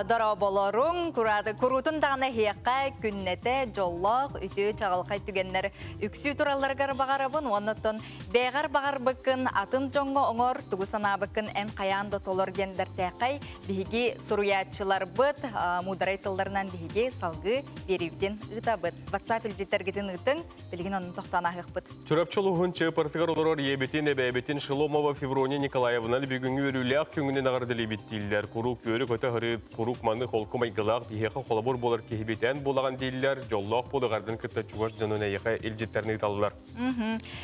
дорооболоруҥ, куруутун даҕаны эһиэхэ күннэтэ дьоллоох, үтүө чаҕылхай түгэннэр үксүү туралларыгар баҕарабын уонна оттон бэйэҕэр баҕарбыккын атын дьоҥҥо оҥор, тугу санаабыккын эн хайаан да толор диэн бэртээхэй биһиги суруйааччыларбыт муударай тылларынан биһиги салгыы биэриибитин ыытабыт. WhatsApp илдьиттэргитин ыытыҥ, билигин онон тохтоон ааһыахпыт. Чурапчы улууһун Чыапартыгар олорор ийэбитин, эбээбитин Шеломова Феврония Николаевна бүгүҥҥү үөрүүлээх күҥүнэн эҕэрдэлиибит дииллэр. Куруук үөрэ-көтө сырыт, куруук маны холку майгылаах биһиэхэ холобур буолар киһибит эн буолаҕын дииллэр. Дьоллоох буол эҕэрдэн кытта чугас дьонун эйиэхэ илдьиттэрин ыыталлар.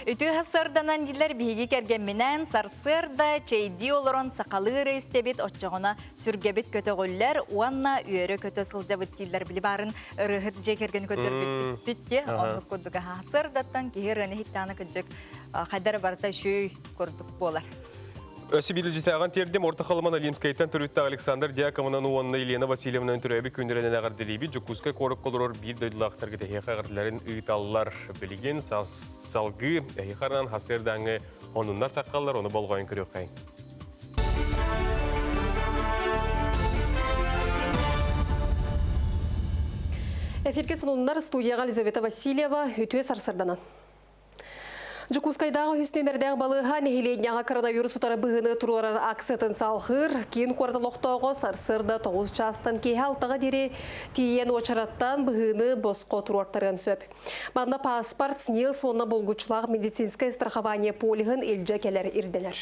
Үтүө сарсыарданан дииллэр биһиги кэргэмминээн сарсыарда чэйдии олорон сахалыы эрэ истэбит, оччоҕуна сүргэбит көтөҕүллэр уонна үөрэ-көтө сылдьабыт дииллэр били баарын ырыаһыт дьиэ кэргэни көрдөрбүппүт диэ оннук курдук сарсыардаттан киһи ырыаны иһиттэҕинэ кырдьык хайдара барыта үчүгэй курдук буолар. Өссө биир тиэрдим Орто Халыман Олимскайтан төрүттээх Александр Дьяконынан уонна Елена Васильевнаны төрөөбүт күннэринэн эҕэрдэлиибит. Дьокуускай куоракка олорор биир дойдулаахтарга тэһиэхэ эҕэрдэлэрин ыыталлар. Билигин салгыы эһиэхэ анаан хасыардааҥҥы онуннар таххаллар, ону болҕойон көрүөххэйиҥ. Эфиргэ сонуннар студияға Елизавета Васильева үтүө сарсырданан. Дьокуускайдааҕы үһүс нүөмэрдээх балыыһа нэһилиэнньэҕэ коронавирус утары быһыыны туруорар акциятын салҕыыр. Киин куорат олохтооҕо сарсыарда 9 чаастан киэһэ алтаҕа диэри тиийэн уочараттаан быһыыны босхо туруортарыан сөп. Манна паспорт, СНИЛС уонна булгуччулаах медицинскэй страхование полиһын илдьэ кэлэр ирдэнэр.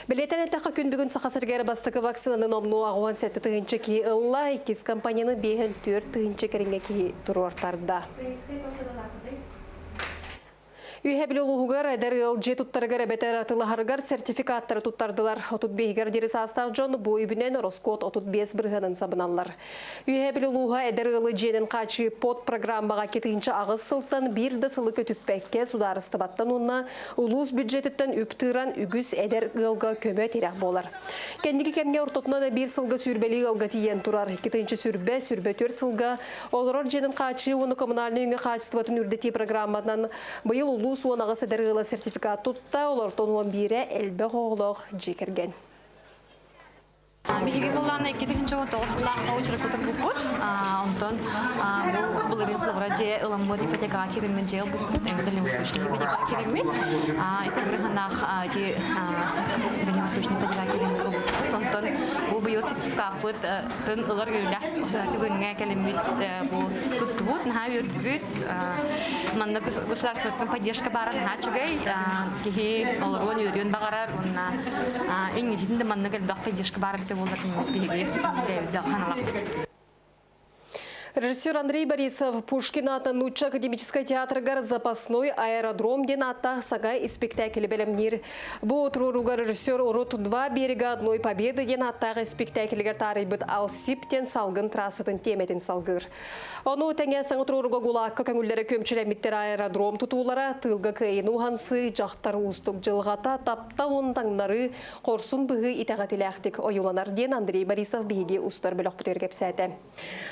Бэлиэтээн эттэххэ, күн бүгүн Саха сиригэр бастакы вакцинаны номнуо 87 тыһыынча киһи ылла, иккис компанияны 54 тыһыынча кэриҥэ киһи туруортарда. Үөһэ Бүлүү улууһугар эдэр ыал дьиэ туттарыгар эбэтэр атыылаһарыгар сертификаттары туттардылар. 35-гэр диэри саастаах дьон бу үбүнэн ороскуот 35 бырыһыанын сабыналлар. Үөһэ Бүлүү улууһа эдэр ыалы дьиэнэн хааччыйыы под программаҕа 2008 сылтан биир да сылы көтүппэккэ судаарыстыбаттан уонна улуус бюджетиттэн үп тыыран үгүс эдэр ыалга көмө-тирэх буолар. Кэнники кэмҥэ ортотунан биир сылга сүүрбэлии ыалга тиийэн турар. 2 сүрбэ, 24 сылга олорор дьиэнин хааччыйыы уонна коммунальнай өҥө хаачыстыбатын үрдэтии программатынан быйыл улуус 18 эдэр ыала сертификат тутта, олортон 11-э элбэх оҕолоох дьиэ кэргэн. Биһиги былаана 2019 сыллаахха учураппытын буппут. Онтон бу былырыын холобура дьиэ ыламмыт ипотекаҕа киириммит дьиэ ылбыппыт. Эми дальневосточный ипотекаҕа киириммит. Икки бырыһынаах ити дальневосточный ипотекаҕа киириммит ылбыппыт. Онтон бу быйыл сертификаппыт тын ылар үөрүүлээх түгэҥҥэ кэлиммит бу туттубут, наһаа үөрдүбүт. Манна государственная поддержка баара наһаа үчүгэй. Киһи олоруон үөрүөн баҕарар уонна инникитин да маннык элбэх поддержка баар эбитэ буоллар диэммит биһиги бэйэбит ханалаахпыт. Режиссер Андрей Борисов Пушкин аатынан Нуучча академическай театрыгар «Запасной аэродром» диэн ааттаах саҥа испиктээкили бэлэмниир. Бу туруорууга режиссер урут «Два берега одной победы» диэн ааттаах испиктээкилигэр таарыйбыт Алсиб диэн салгын трассатын тиэмэтин салгыыр. Ону тэҥэ саҥа туруорууга ГУЛАГка көҥүллэрэ күөмчүлэммиттэр аэродром тутуулара, тыылга кыайыыны уһансыы, дьахтар уустук дьылҕата, таптал уонна таҥнарыы, хорсун быһыы итэҕэтилээхтик ойууланар диэн Андрей Борисов биһиги устар бөлөхпүтүгэр кэпсээтэ.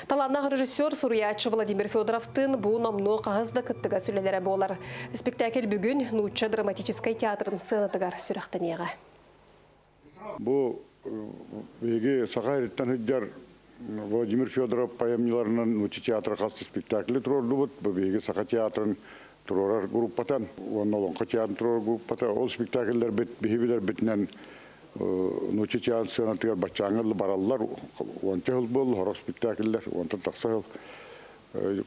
Талааннаах режиссер, суруйааччы Владимир Федоровтыын бу номнуо хаһыс да кыттыгас үлэлэрэ буолар. Спектакль бүгүн Нуучча драматическай театрын сыанатыгар сүрэхтэниэҕэ. Бу биһиги Саха сириттэн сылдьар Владимир Федоров айымньыларынан Нуучча театра хас спектакли туруордубут. Бу биһиги Саха театрын туруорар группата уонна Олоҥхо театрын туруорар группата. Ол спектакльлэрбит биһи билэрбитинэн Нуучча театр сыанатыгар баччааҥҥа бараллар. Уонча сыл буолла, сорох спектакльлэр уонтан тахса сыл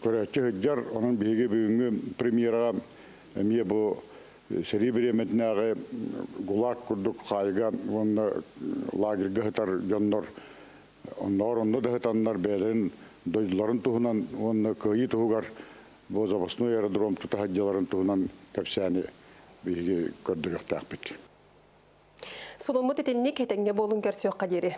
көрөөччү сылдьар. Онон биһиги бүгүҥҥү премьераҕа эмиэ бу сэрии бириэмэтинээҕи ГУЛАГ курдук хаайыга уонна лагерьга сытар дьоннор оннооҕор онно да сытаннар бэйэлэрин дойдуларын туһунан уонна кыайыы туһугар бу запасной аэродром тута сылдьалларын туһунан кэпсээни биһиги көрдөрүөхтээхпит. Сонуммут итинник этэҥҥэ буолун көрсүөххэ диэри.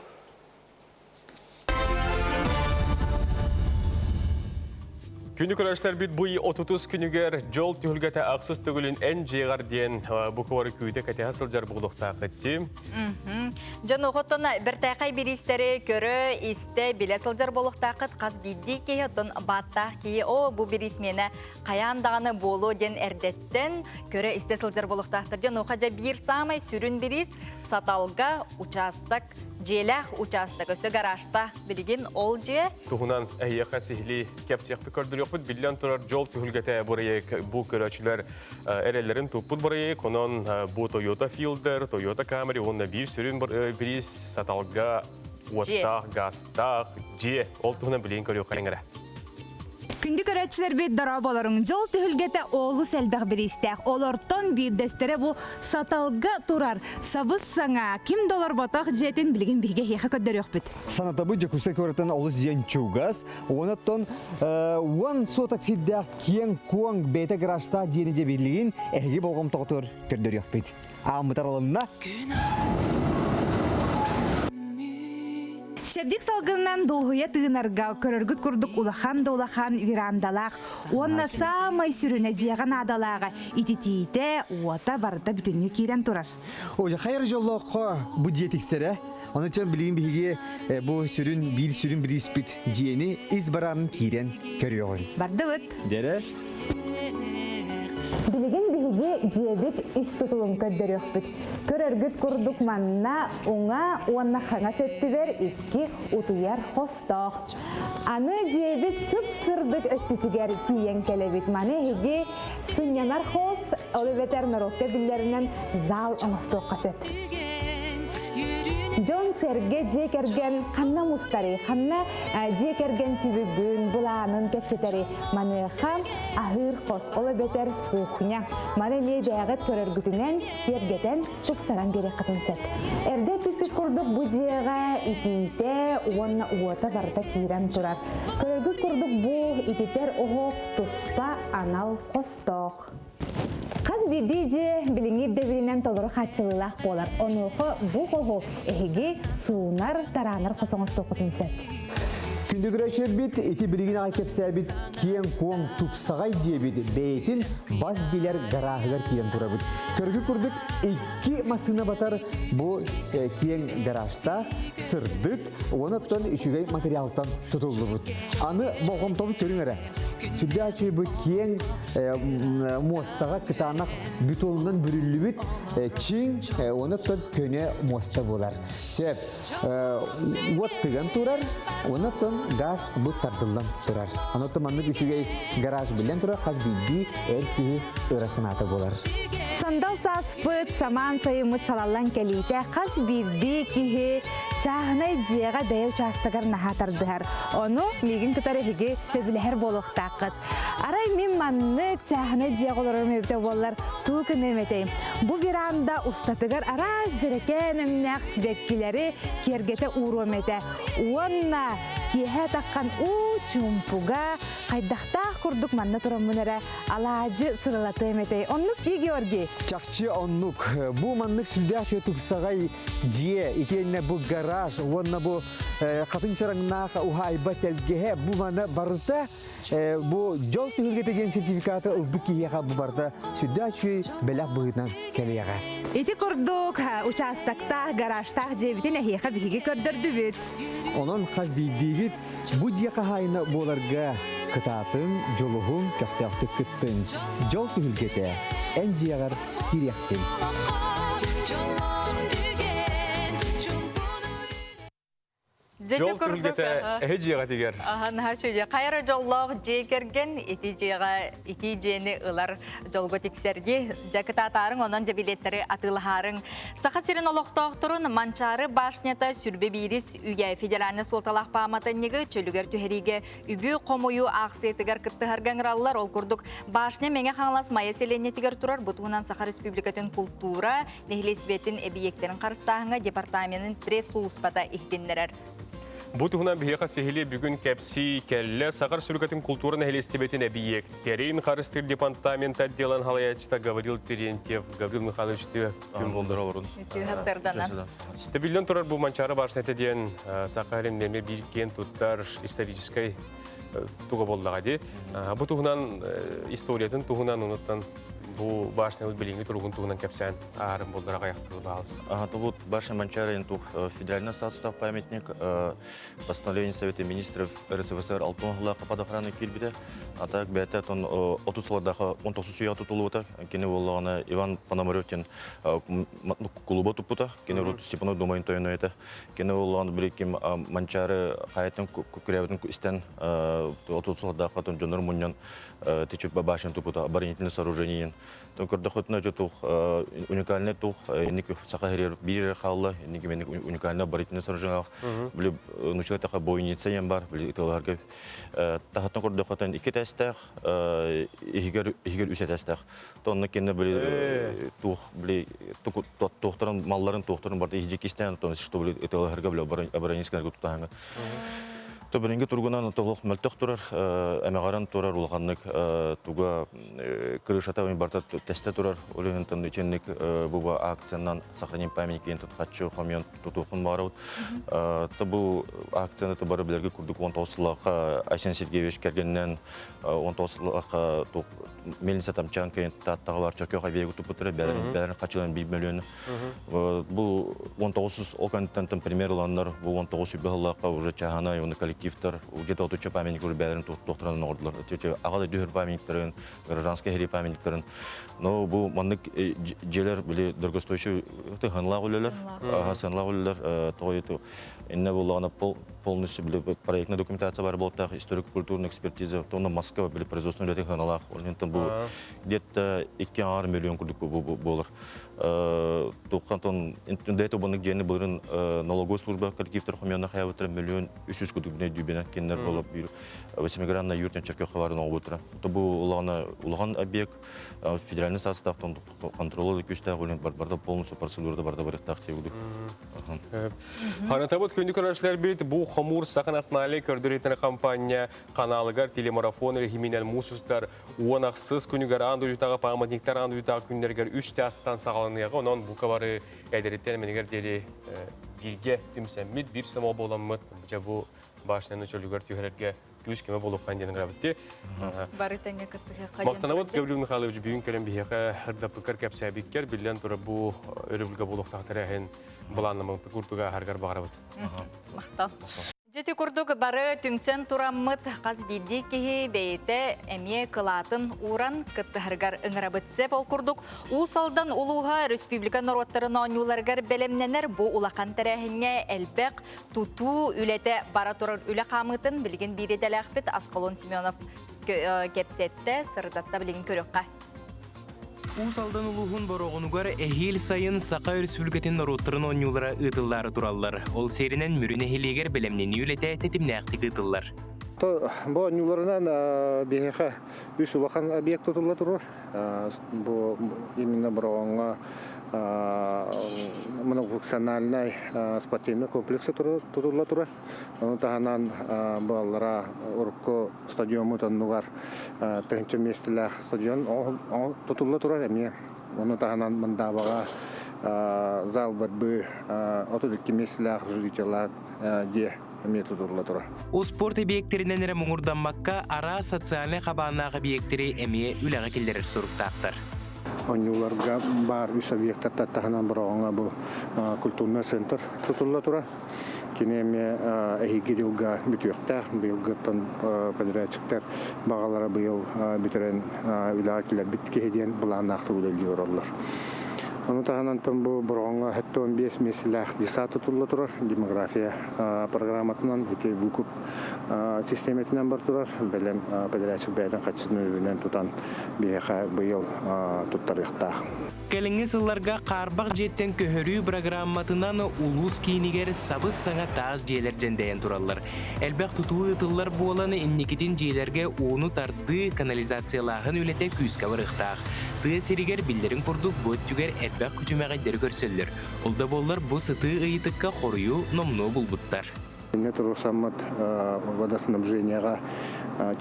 Күнү көрөөччүлэрбит бу 30 күнүгэр дьол түһүлгэтэ ахсыс төгүлүн эн дьиэҕэр диэн бу куоры күүтэ кэтэһэ сылдьар буолуохтаахыт Дьон оҕоттон бэртээхэй бириистэри көрө, истэ, билэ сылдьар буолуохтааххыт хас биирдии киһи оттон бааттаах киһи о бу бириисмиэнэ хайаан даҕаны буолуо диэн эрдэттэн көрө истэ сылдьар буолуохтаахтар. Дьон дьэ биир саамай сүрүн бириис Саталга учаастак дьиэлээх учаастак өссө гаражтаах билигин ол дьиэ туһунан эһиэхэ сиһилии кэпсиэхпит көрдөрүөхпүт биллэн турар дьол түһүлгэтэ бырайыак бу көрөөччүлэр эрэллэрин туппут бырайыак онон бу Toyota Fielder, Toyota Camry уонна биир сүрүн бириис Саталга уоттаах, газтаах дьиэ ол туһунан билигин көрүөххэ эрэ. Күндү көрөөччүлэрбит дорооболоруҥ. Дьол түһүлгэтэ олус элбэх бириистээх. Олортон биирдэстэрэ бу Саталга турар сабыс саҥа ким да олорботох дьиэтин билигин биһиги эһиэхэ көрдөрүөхпүт. Санатабыт Дьокуускай куораттан олус диэн чугас. Онон уон соток сирдээх киэҥ-куоҥ бэйэтэ гаражтаах дьиэни дьэ билигин эһиги болҕомтоҕутугар көрдөрүөхпүт. Ааммыт арылынна. Чэбдик салгынынан дуоһуйа тыынарга көрөргүт курдук улахан да улахан верандалаах уонна саамай сүрүнэ дьиэҕэ наадалааҕа ититиитэ, уота барыта бүтүннүү киирэн турар. Ой, хайыр дьоллооххо бу дьиэ тиксэрэ. Ону чөн билигин биһиги бу сүрүн биир сүрүн бирииспит дьиэни ис бараанын киирэн көрүөҕүн. Бардыбыт. Дэрэ. Билигин биһиги дьиэбит ис тутулун көрдөрүөхпүт. Көрөргүт курдук манна уҥа уонна хаҥас өттүгэр икки утуйар хостоох. Аны дьиэбит сып-сырдык өттүтүгэр тиийэн кэлэбит. Маны эһиги сынньанар хос, ол эбэтэр норуокка биллэринэн зал оҥостуохха сөп. Дьон-сэргэ дьиэ кэргэн ханна мустарый, ханна дьиэ кэргэн түбүгүн, былаанын кэпсэтэри маныаха аһыыр хос, ол эбэтэр кухня. Маны эмиэ бэйэҕит көрөргүтүнэн киэргэтэн, тупсаран биэриэххитин сөп. Эрдэ эппиппит курдук бу дьиэҕэ итиитэ уонна уота барыта киирэн турар. Көрөргүт курдук бу ититэр оһох туспа анал хостоох. Хас биирдии дьиэ билиҥҥи ирдэбилинэн толору хааччылыылаах буолар. Онуоха бу хоһу эһиги суунар, тараанар хос оҥостуоххутун сөп. Күндүгүрэ ити билигин аҕай кэпсээбит киэҥ-куоҥ тупсаҕай дьиэбит бэйэтин бас билэр гарааһыгар киирэн турабыт. Көргү курдук икки массыына батар бу киэҥ гаражтаах, сырдык, онон үчүгэй материалтан тутуллубут. Аны болҕомтобут көрүҥ эрэ. Сүрдээх үчүгэй бу киэҥ муостаҕа кытаанах бетонунан бүрүллүбүт чиҥ, онон көнө муоста буолар. Сөп. Уот тыган турар, онон газ бу тардыллан турар. Онон маннык үчүгэй гараж билэн турар хас биирдии эр киһи ыра санаата буолар. Сандал сааспыт, самаан сайыммыт салаллан кэлиитэ хас биирдии киһи чааһынай дьиэҕэ бэйэ учаастагар наһаа тардыһар. Ону миигин кытары эһиги сөбүлэһэр буолуохтааххыт. Арай мин маннык чааһынай дьиэҕэ олорорум эбитэ буоллар тугу гыныам этэй? Бу веранда устатыгар араас дьэрэкээн өҥнөөх сибэккилэри киэргэтэ ууруом этэ. Уонна киэһэ таххан уу чуумпуга хайдахтаах курдук манна тураммын эрэ алаадьы сырылатыам этэй. Оннук дии, Георгий? Чахчы оннук. Бу маннык сүрдээх тупсаҕай дьиэ, итиэннэ бу гараж уонна бу хатын чараҥнаах уһаайба тэлгэһэ бу маны барыта бу дьол түһүлгэтэ диэн сертификаты ылбыт киһиэхэ бу барыта сүрдээх үчүгэй бэлэх быһыытынан кэлиэҕэ. Ити курдук участоктаах, гаражтаах дьиэбитин эһиэхэ биһиги көрдөрдүбүт. Онон хас биирдиигит бу дьиэ хаһаайына буоларга кытаатыҥ, дьулуһуҥ, көхтөөхтүк кыттыҥ. Дьол түһүлгэтэ эн дьиэҕэр киириэхтин. Дьол түһүлгэтэ эһи дьиэҕитигэр. Аха, наһаа үчүгэй. Хайа эрэ дьоллоох дьиэ кэргэн ити дьиэҕэ ити дьиэни ылар дьолго тиксэрги. Дьэ кытаатаарыҥ, онон дьэ билиэттэри атыылаһаарыҥ. Саха сирин олохтоохторун Манчаары башнята сүрбэ биирис үйэ федеральнай суолталаах пааматынньыгы чөлүгэр түһэриигэ үбү хомуйуу аахсыйатыгар кыттыһарга ыҥыраллар. Ол курдук, башня Мэҥэ Хаҥалас Майа сэлиэнньэтигэр турар. Бу туһунан Саха Республикатын култуура нэһилиэстибэтин эбийиэктэрин харыстааһыҥҥа департаменын пресс-сулууспата иһитиннэрэр. Бу туһунан биһиэхэ сиһилии бүгүн кэпсии кэллэ. Саха Республикатын култуура нэһилиэстибэтин эбийиэктэрин харыстыыр департамент отделын салайааччыта Гаврил Терентьев. Гаврил Михайлович үтүө күн болдор олорун. Үтүө сарданан. Биллэн турар бу Манчаары башнята диэн Саха сирин эмиэ биир киэн туттар историческай туга буоллаҕа дии. Бу туһунан историятын туһунан онуттан бу башнябыт билиҥҥи туругун туһунан кэпсээн аарым буоллар аҕыйахтыы баалыста. Ага, башня Манчары тух федеральный статустаах памятник постановление Совета министров РСФСР алтын оһолаахха под охрану киирбитэ. А так бэйэтэ тон 30 сыллардаахы 19 үйэҕэ тутуллубута. Кини буоллаҕына Иван Пономарев диэн кулуба туппута. Кини урут Степанов Думайын тойоно этэ. Кини буоллаҕына били ким Манчары хайатын күрээбитин истэн 30 сыллардаахха дьоннор мунньан тичүп башен тупута оборонительное сооружение Тон көрдөхөтүнэ дьэ тух уникальный тух инник саха херер биир хаалла инник меник уникальный оборонительное сооружение били нучка таха бойница ен бар били ытыларга тахаттан көрдөхөтөн икки тэстээх иһигер иһигер үс этээстээх тонна кенне били тух били туохтарын малларын туохтарын барда иһижи кистээн тон что били ытыларга били оборонительская тутаһанга Төбөрүнгө тургунан толох мөлтөх турар, эмэҕэрэн турар улаханнык туга крышата барта тесте турар. Ол иһин итинник бу акциянан сохраним памятники хаччы хомьон тутуохпун баарабыт. Та бу акцияны бары билерге курдук 19 сыллаахха Айсен Сергеевич кэргэнинэн 19 сыллаахха мельница тамчан тааттаҕа бар чөркөөх объегы туппуттара бээлэрин хаччыларын 1 миллион Бу 19 ол кэнниттэн пример ыланнар, бу 19 сүүрбэ сыллаахха уже чааһынай уонна коллективтар где-то отучча памятник бээлэрин туохтарынан оҥордулар. Аҕа дойду үһүр памятниктарын, гражданскай сэрии памятниктарын. Но бу маннык дьиэлэр били дорогостоящий сыаналаах үлэлэр, сыаналаах үлэлэр тоҕо иннэ буоллаҕына полностью били проектная документация бар буолтаах, историко-культурная экспертиза, онно Москва били производственный үлэтин сыаналаах. Ол бу где-то 2,5 миллион курдук буолар. Туоххан дэйт обоннык дьиэни былырын налоговой служба коллективтар хомьонна хаябыттара 1 300 000 курдук бүнэ дүүбүнэ кинилэр боло бир восьмигранная юртен чөркө хабарын оҕобуттара. Бу улахан улахан объект федеральный састаахтан контролы күстээх үлэн барда полностью процедурада барда барыктаах диэбит. Ханатабыт күндү көрөөччүлэрбит бу хомуур Саха национальнай көрдөрүүтүн компания каналыгар телемарафон режиминэн муус устар 10 ахсыс күнүгэр аан дойдутааҕы памятниктар аан дойдутааҕы күннэригэр 3 чаастан саҕаланыаҕа. Онон бука бары эдэриттэн эмэнигэр диэри бииргэ түмсэммит, биир сомоҕо буоламмыт, дьэ бу башняны чөлүгэр түһэрэргэ күүс көмө буолуоххан диэн ыҥырабыт. Бары тэҥҥэ кыттыһыахха. Махтанабыт Гаврил Михайлович бүгүн кэлэн биһиэхэ ырдаппыккар, кэпсээбиккэр. Биллэн турар, бу өрөбүлгэ буолуохтаах тэрээһин былааннаммыт курдук ааһаргар баҕарабыт. Махтал. Дьити курдук бары түмсэн тураммыт хас биирдии киһи бэйэтэ эмиэ кылаатын ууран кыттыһарыгар ыҥырабыт. Сеп ол курдук Уус Алдан улууһа республика норуоттарын оонньууларыгар бэлэмнэнэр. Бу улахан тэрээһиҥҥэ элбэх тутуу үлэтэ бара турар. Үлэ хаамыытын билигин биир идэлээхпит Аскалон Семенов кэпсэттэ, сырдатта, билигин көрүөххэ. Уус Алдан улууһун Бороҕонугар эһиил сайын Саха Өрөспүүбүлүкэтин норуоттарын оонньуулара ыытыллаары тураллар. Ол сиэринэн Мүрү нэһилиэгэр бэлэмнэнии үлэтэ тэтимнээхтик ыытыллар. Бу оонньууларынан биһиэхэ үс улахан объект тутулла турар. Бу именно Бороҕоҥҥо многофункциональнай спортивный комплекс тутулла турар. Ону таһынан баллара урукку стадиоммут оннугар 1000 миэстэлээх стадион тутулла турар эмиэ. Ону таһынан Мындаабаҕа зал борьбы 32 миэстэлээх жителлаах дьиэ эмиэ тутулла турар. Успуорт эбийиэктэринэн эрэ муҥурдаммакка, араас социальнай хабааннаах эбийиэктэри эмиэ үлэҕэ киллэрэр соруктаахтар. Оонньууларга баар үс объектар таһынан Бороҕоҥҥо бу культурный центр тутулла турар. Кини эмиэ эһиги дьылга бүтүөхтээх. Быйылгыттан подрядчиктар баҕалара быйыл бүтэрэн үлэҕэ киллэрбит киһи диэн былааннаахтык үлэлии олороллор. Ону таһынан бу Бороҕоҥҥо 75 миэстэлээх детсад тутулла турар. Демография программатынан ити выкуп систиэмэтинэн бар турар. Бэлэм подрядчик бэйэтин хаччытын үбүнэн тутан биһиэхэ быйыл туттарыахтаах. Кэлиҥҥи сылларга хаарбах дьиэттэн көһөрүү программатынан улуус киинигэр сабыс-саҥа таас дьиэлэр дьэндэйэн тураллар. Элбэх тутуу ыытыллар буолан, инникитин дьиэлэргэ ууну тардыы, канализациялааһын үлэтэ күүскэ барыахтаах. Тыа сиригэр биллэрин курдук бу өттүгэр элбэх күчүмэҕэйдэри көрсөллөр. Ол да буоллар бу сытыы ыйытыкка хоруйу номнуо булбуттар. Инне туруорсаммыт водоснабжениеҕа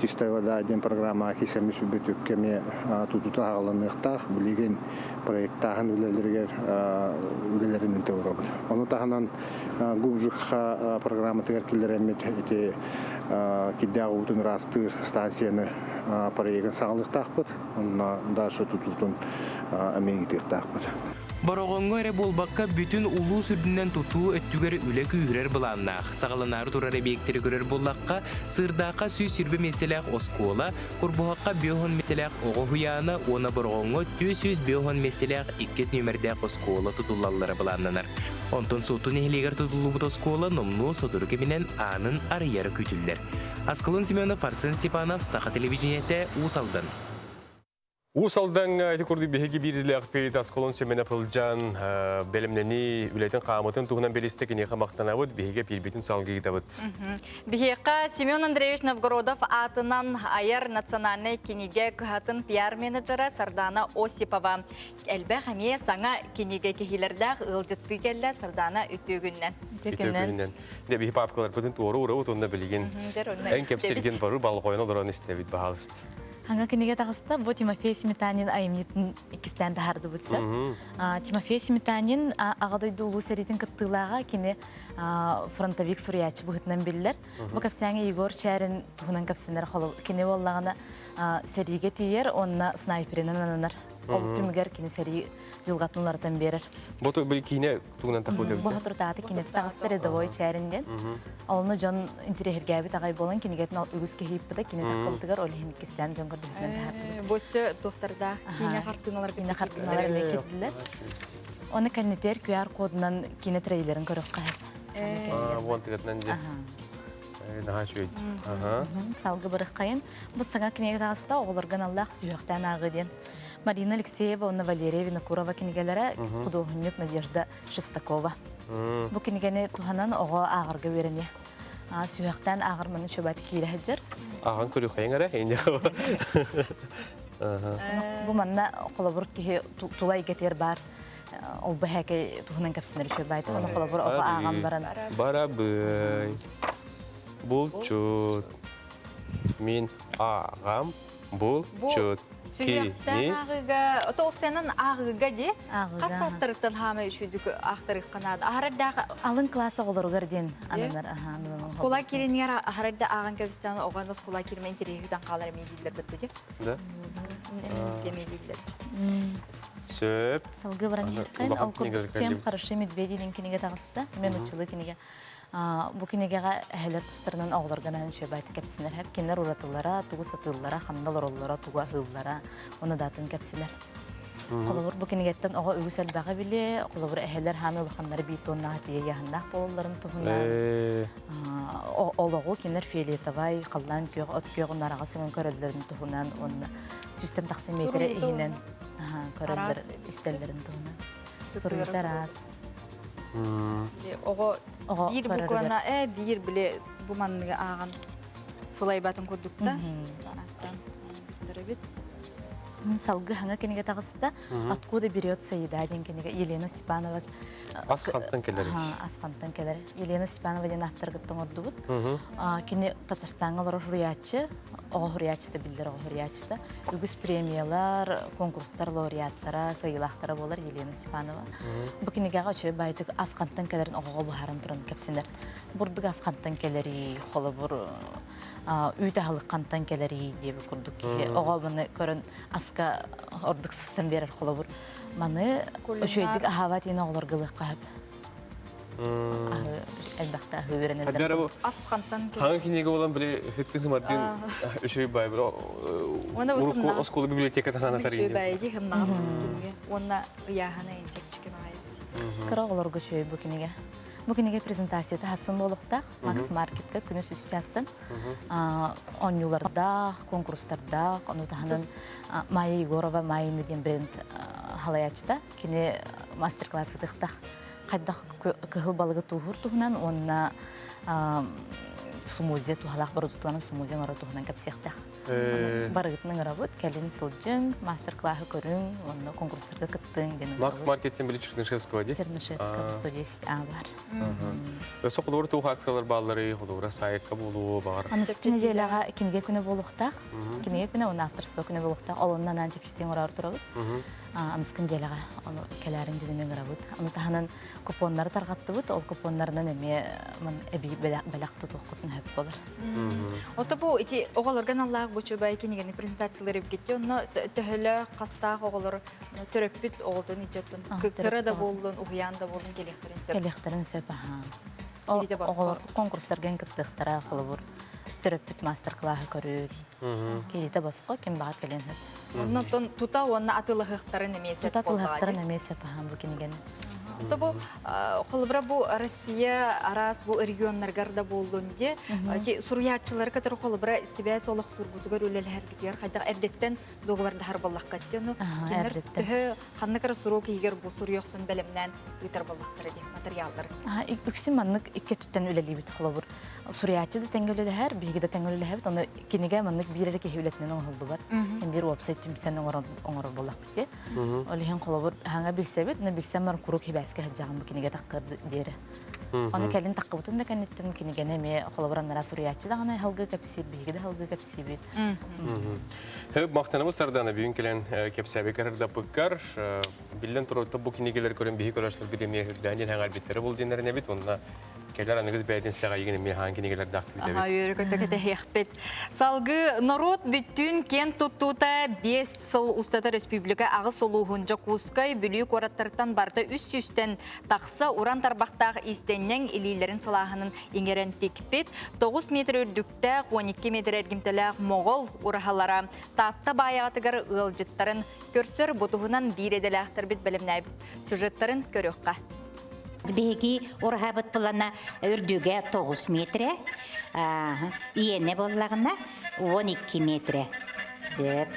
«Чистая вода» диэн программаҕа киирсэммит сүлбүт үпкэ эмиэ тутуута аҕаланыахтаах. Билигин проектааһын үлэлэригэр үлэлэрин ыыта олоробут. Ону таһынан ГУБЖХ программатыгар киллэрэммит ити кирдээх уутун ыраастыыр станцияны проегын саҕалыахтаахпыт. Онно дальше тутуутун эмиэ ыытыахтаахпыт. Бороҕоҥҥо эрэ буолбакка, бүтүн улуус үрдүнэн тутуу өттүгэр үлэ күүһүрэр былааннаах. Саҕаланаары турар эбийиэктэри көрөр буоллахха, Сыырдаахха 120 миэстэлээх оскуола, Курбуһахха 50 миэстэлээх оҕо уһуйаана уонна Бороҕоҥҥо 450 миэстэлээх иккис нүөмэрдээх оскуола тутуллаллара былааннанар. Онтон Суотту нэһилиэгэр тутуллубут оскуола номнуо сотору кэминэн аанын арыйара күүтүллэр. Аскалон Семенов, Арсен Степанов, Саха телевидениетэ, Уус Алдан. Уус Алдаҥҥа ити курдук биһиги биир идэлээхпит Аскалон Семенов сылдьан бэлэмнэнии үлэтин хаамытын туһунан билистэ, киниэхэ махтанабыт, биһиги эпиирбитин салгыы ыытабыт. Биһиэхэ Семен Андреевич Новгородов аатынан Айар национальнай кинигэ кыһатын пиар-менеджера Сардана Осипова элбэх эмиэ саҥа кинигэ киһилэрдээх ыалдьыттыы кэллэ. Сардана, үтүө күнүнэн. Үтүө күнүнэн. Дэ биһи папкаларбытын туору урабыт уонна билигин эн кэпсиргин бару балҕойон олорон истэбит, баһаалыст. Хаҥа кинигэ таҕыста, бу Тимофей Сметанин айымньытын иккистээн таһаардыбыт сөп. Тимофей Сметанин Аҕа дойду Улуу сэриитин кыттыылааҕа, кини фронтовик суруйааччы быһыытынан биллэр. Бу кэпсээҥҥэ Егор Чээрин туһунан кэпсэнэр, кини буоллаҕына сэриигэ тиийэр уонна снайперинэн ананар. Ол түмүгэр кини сэрии дьылҕатын уларытан биэрэр. Бу бу киинэ тугунан тахпыт Бу соторутааты киниэтэ таҕыста рядовой чээрин диэн. Олну дьон интириэһиргээбит аҕай буолан кинигэтин үгүс киһи ыыппыта кини таххыбытыгар ол иһин иккистээн дьон көрдөһүтүнэн таһаардыбыт. Бу өссө туохтардаах киинэ хартыыналар киинэ хартыыналар эмиэ киирдилэр. Оны кэннитер QR кодунан киинэ трейлерин көрөххө сөп. Буон тыгатынан дьэ. Наһаа үчүгэй. Салгы быраххайын. Бу саҥа кинигэ таҕыста оҕолорго аналлаах сүһүөхтээн ааҕыы диэн. Марина Алексеева уонна Валерия Винокурова кинигэлэрэ худуоһунньук Надежда Шестакова. Бу кинигэни туһанан оҕо ааҕарга үөрэниэ. Сүһүөхтээн ааҕар маны чөбөт киирэ сылдьар. Ааҕан көрүөххэйиҥ эрэ, Бу манна холобур киһи тула эйгэтигэр баар ол бэһээкэй туһунан кэпсэнэр үчүгэй баайта. Оны холобур оҕо ааҕан баран. Барабый. Булчут. Мин ааҕам булчут. Сүһүөхтээн ааҕыыга, ото опсиянан ааҕыыга дии. Хас саастарыттан хаамай үчүгдүк аахтарыахха наада. Аһарардаах алын класс оҕолоругар диэн ананар. Оскуола кииринигэр аһарарда ааҕан кэбистэн оҕону оскуола киирмэ интэриэһи хаалар эмиэ дииллэр быттыги. Да. Эмиэ дииллэр. Сөп. Салгыы баран иһиэххин. Ол курдук «Чем хороши медведи» диэн кинигэ таҕыста. Мен уччулуу кинигэ. Бу кинигэҕэ эһэлэр тустарынан оҕолорго анаан үчүгэй кэпсэнэр. Хэп кинилэр уратылара, тугу сатыыллара, ханна олороллоро, тугу аһыыллара, уонна даатын кэпсэнэр. Холобур, бу кинигэттэн оҕо үгүс элбэҕи билиэ, холобур, эһэлэр хаамыы улаханнары биир туоннаах тиийэ ыйааһыннаах буолалларын туһунан, олоҕу кинилэр фиолетовай, халлаан күөх, от күөх унараҕа сөҥөн көрөллөрүн туһунан уонна сүүстэн тахса миэтэрэ иһинэн көрөллөр, истэллэрин туһунан. Суруйда араас. Оҕо биир буквана э биир били бу манныгы ааҕан сылайбатын курдукта. Араастаан бүтэребит. Салгы хаҥа кинигэ таҕыста. Откуда берется еда диэн кинигэ Елена Степанова Ас хантан кэлэр. Ас хантан кэлэр. Елена Степанова диэн авторгыттан оҥордубут. Кини Татарстаҥҥа олорор суруйааччы, оҕо суруйааччыта биллэр оҕо суруйааччыта. Үгүс премиялар, конкурстар лауреаттара, кыайыылаахтара буолар Елена Степанова. Бу кинигэҕэ үчүгэй баайтык ас хантан кэлэрин оҕоҕо быһааран туран кэпсэнэр. Бурдук ас хантан кэлэрий, холобур, үүт аһылык хантан кэлэрий диэбит курдук киһи оҕо маны көрөн аска ордук сыстан биэрэр холобур. Маны үчүгэйдик аһаабат иин оҕолорго ылыахха сөп. Аһы элбэхтэ аһы үөрэнэллэр. Ас хантан Хаҥа кинигэ болан били хыттын хымардын үчүгэй бай бро урукку оскуола библиотеката хана Үчүгэй бай ди хымнаас кинигэ уонна ыйааһына инчэкчики баҕайы. Кыра оҕолорго үчүгэй бу кинигэ. Бу кинигэ презентацията хассын буолуохтаах. Макс Маркетка күнүс үс чаастан оонньуулардаах, конкурстардаах, ону таһынан Майя Егорова Майина диэн бренд халайааччыта. Кини мастер-класс ытыхтах хайдах кыһыл балыгы тууһуур туһунан уонна сумузия туһалаах бородуукталарын сумузия оҥорор туһунан кэпсиэхтээх. Барыгытын ыҥырабыт, кэлин сылдьыҥ, мастер-классы көрүҥ уонна конкурстарга кыттыҥ диэн Макс Маркеттен били Чернышевского дии? Чернышевского 110 А бар. Өссө холобур туох акциялар бааллары, холобура сайтка буолуо баҕар. Аныскы нэдиэлэҕэ кинигэ күнэ буолуохтаах. Кинигэ күнэ уонна авторство күнэ буолуохтаах. Ол онно анаан чэпчэтиэн оҥороору турабыт. Аныскы нэдиэлэҕэ ону кэлээрин диэн ыҥырабыт. Ону таһынан купоннары тарҕаттыбыт. Ол купоннарынан эмиэ эбии бэлэх тутуоххутун сөп буолар. Ото бу ити оҕолорго аналлаах бу чубай кинигэни презентациялар эбиккит онно төһөлөөх хастаах оҕолор төрөппүт оҕотун иччэттин кыра да буоллун уһуйаан да буоллун кэлиэхтэрин сөп. Кэлиэхтэрин сөп аха. Оҕолор конкурстарга кыттыахтара холобур төрөппүт мастер-классы көрүн. Кииритэ босхо ким баҕар кэлиэн сөп. Оннотон тута уонна атылаһыахтарын эмиэ сөп. Тута атылаһыахтарын эмиэ сөп аха бу кинигэни. То бу холобура бу Россия араас бу регионнаргар да буоллун де суруйааччылары кытары холобура сибээс олохтуургутугар үлэлэһэргитигэр хайдах эрдэттэн дуогабардаһар буоллахха ну кинилэр төһө ханнык эрэ сурук иһигэр бу суруйохсун бэлэмнээн ыытар буоллахтара дии материаллары. Үксүн маннык икки өттүттэн үлэлиибит холобур суруйааччы да тэҥҥэ үлэлэһэр, биһиги да тэҥҥэ үлэлэһэбит. Ону кинигэ маннык биир эрэ киһи үлэтинэн оҥоһуллубат. Биир уопсай түмсэн оҥорор буоллахпыт дии. Ол иһин холобур хаҥа билсэбит, ону билсэн баран куруук хибээскэ сылдьаҕын бу кинигэ таххыр диэри. Ону кэлин таххыбытын да кэнниттэн кинигэни эмиэ холобур аннара суруйааччы даҕаны халгыы кэпсиир, биһиги да халгыы кэпсиибит. Хөп махтанабыт Сардана бүгүн кэлэн кэпсээби кырырдаппыккар биллэн турар бу кинигэлэр көрөн биһи көрөөччүлэрбит эмиэ үрдээн диэн хаҥарбиттэрэ бол диэннэрин эбит уонна. Кэлэр аныгыс бэйэтин сэҕэйигин эмиэ хаан кинигэлэрдээх күүтэбит. Аха, үөрэ көтө кэтэһиэхпит. Салгыы норуот бүттүүн киэн туттуута 5 сыл устата республика аҕыс улууһун Дьокуускай, Бүлүү куораттарыттан барыта 300-тэн тахса уран тарбахтаах иистэнньэҥ илиилэрин сылааһынын иҥэрэн тикпит, 9 метр үрдүктээх, 12 метр эргимтэлээх моҕол ураһалара Таатта баайаҕатыгар ыалдьыттарын көрсөр бу туһунан биир идэлээхтэрбит бэлэмнээбит сюжеттарын көрүөххэ. Биһиги ураһабыт плана үрдүгэ 9 метрэ, иэнэ буоллаҕына 12 метрэ. Сөп.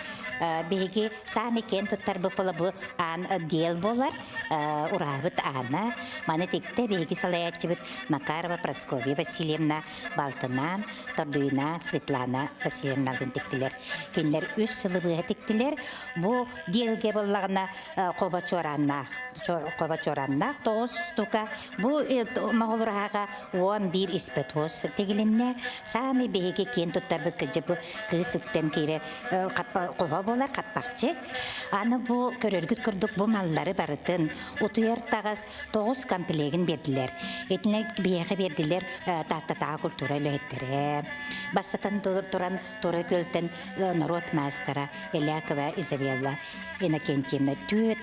Биһиги саамай киэн туттарбыт бу аан отдел буолар, ураһабыт аана. Маны тиктэ биһиги салайааччыбыт Макарова Прасковья Васильевна балтынаан Тордуина Светлана Васильевналыын тиктилэр. Кинилэр үс сылы быһа тиктилэр. Бу диэлгэ буоллаҕына хобо чуорааннаах хобо чуорааннаах тоҕус штука. Бу моҕолураһаҕа 11 испэ туос тигилиннэ. Саамай биһиги киэн туттарбыт кыдьы бу кыыс үктэн киирэр хоһо буолар хаппахчы. Аны бу көрөргүт курдук бу маллары барытын утуйар таҕас тоҕус комплегин биэрдилэр. Итинэ биһиэхэ биэрдилэр Тааттатааҕы культура үлэһиттэрэ. Бастатан туран Тура Күөлтэн норуот маастара Элякова Изабелла Иннокентьевна түөрт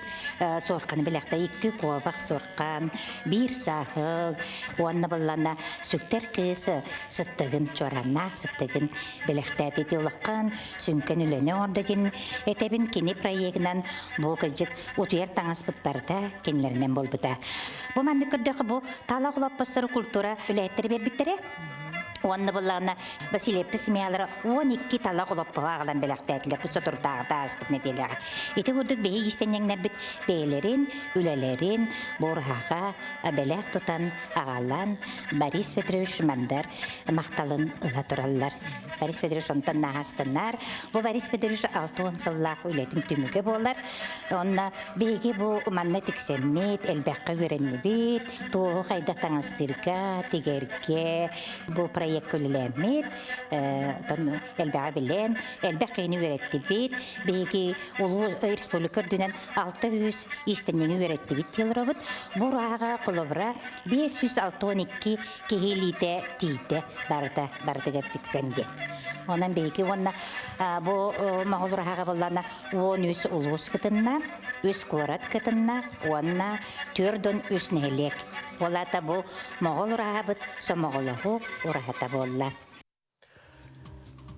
суорханы билэхтэ икки куобах суорхан, биир саһыл уонна буллана сүктэр кыыс сыттыгын чуорааннаах сыттыгын бэлэхтээти ити улахан сүҥкэн үлэни оҥордо диэн этэбин кини проегынан бу кырдьык утуйар таҥаспыт барыта кинилэринэн буолбута. Бу маннык көрдөххө бу талах олоппостору культура үлэһиттэрэ биэрбиттэрэ. Уонна буллаҕына Васильевта семьялара 12 талах олоппоһу аҕалан бэлэхтээтилэр бу соторутааҕыта ааспыт нэдиэлэҕэ. Ити курдук биһи иистэнньэҥнэрбит бэйэлэрин, үлэлэрин буурһаҕа бэлэх тутан аҕалан Борис Петрович Мандар махталын ыла тураллар. Борис Петрович онтон наһастанар. Бу Борис Петрович 60 сыллаах үлэтин түмүгэ буолар. Онно биһиги бу манна тиксэммит, элбэххэ үөрэннибит, туоһу хайдах таҥастыырга, тигэргэ бу проекка үлэлээммит, оттон элбэҕи билэн, элбэх киһини үөрэттибит. Биһиги улуу республика үрдүнэн 600 иистэнньэҥи үөрэттибит дии олоробут. Бу урааҕа холобура 562 киһи илиитэ тиийдэ барыта барытыгар тиксэн диэн. Онон биһиги уонна бу Моҕол ураһаҕа буоллаҕына 13 улуус кытынна, үс куорат кытынна уонна 43 нэһилиэк. Ол аата бу Моҕол ураһабыт сомоҕолоһуу ураһата буолла.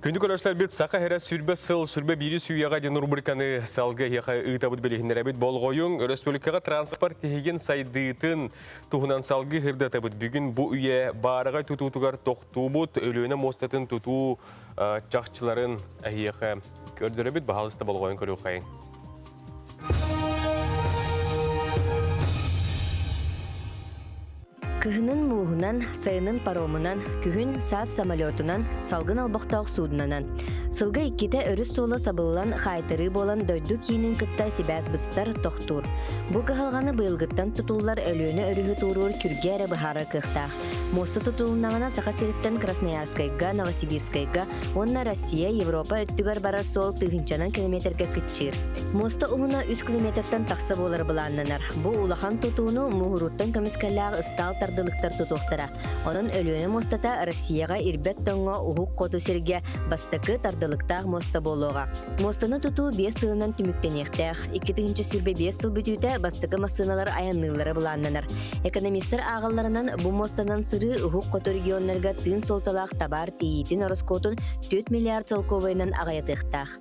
Күндү көрөөччүлэрбит Саха сирэ сүрбэ сыл сүрбэ биири сүйэҕэ диэн рубриканы салгыы эһиэхэ ыытабыт билиһиннэрэбит. Болҕойуҥ, өрөспүүбүлүкэҕэ транспорт тиһигин сайдыытын туһунан салгыы сырдатабыт. Бүгүн бу үйэ баараҕай тутуутугар тохтуубут, Өлүөнэ муостатын тутуу чахчыларын эһиэхэ көрдөрөбүт. Баһаалыста болҕойон көрүөххэйиҥ. Кыһынын мууһунан, сайынын паромунан, күһүн саас самолетунан, салгын олбохтоох суудунанан. Сылга иккитэ өрүс суола сабыллан хаайтарыы буолан дойду киинин кытта сибээс быстар, тохтуур. Бу кыһалҕаны быйылгыттан тутуллар Өлүөнэ өрүһү туоруур күргэ эрэ быһаарар кыахтаах. Муоста тутулуннаҕына Саха сириттэн Красноярскайга, Новосибирскайга уонна Россия, Европа өттүгэр барар суол тыһыынчанан километрга кыччыыр. Муоста уһуна 3 километртан тахса буолара былааннанар. Бу улахан тутууну муһурууттан көмүскэллээх ыстаал тардылыктар тутуохтара. Онон Өлүөнэ муостата Россияҕа ирбэт тоҥҥо уһук хоту сиргэ бастакы тардылыктаах муоста буолуоҕа. Муостаны тутуу биэс сылынан түмүктэниэхтээх. 2025 сыл бүтүүтэ бастакы массыыналар айанныыллара былааннанар. Экономистар ааҕалларынан, бу муостанан сырыы уһук хоту регионнарга тыын суолталаах табаар тиийиитин ороскуотун 4 миллиард солкуобайынан аҕыйатыахтаах.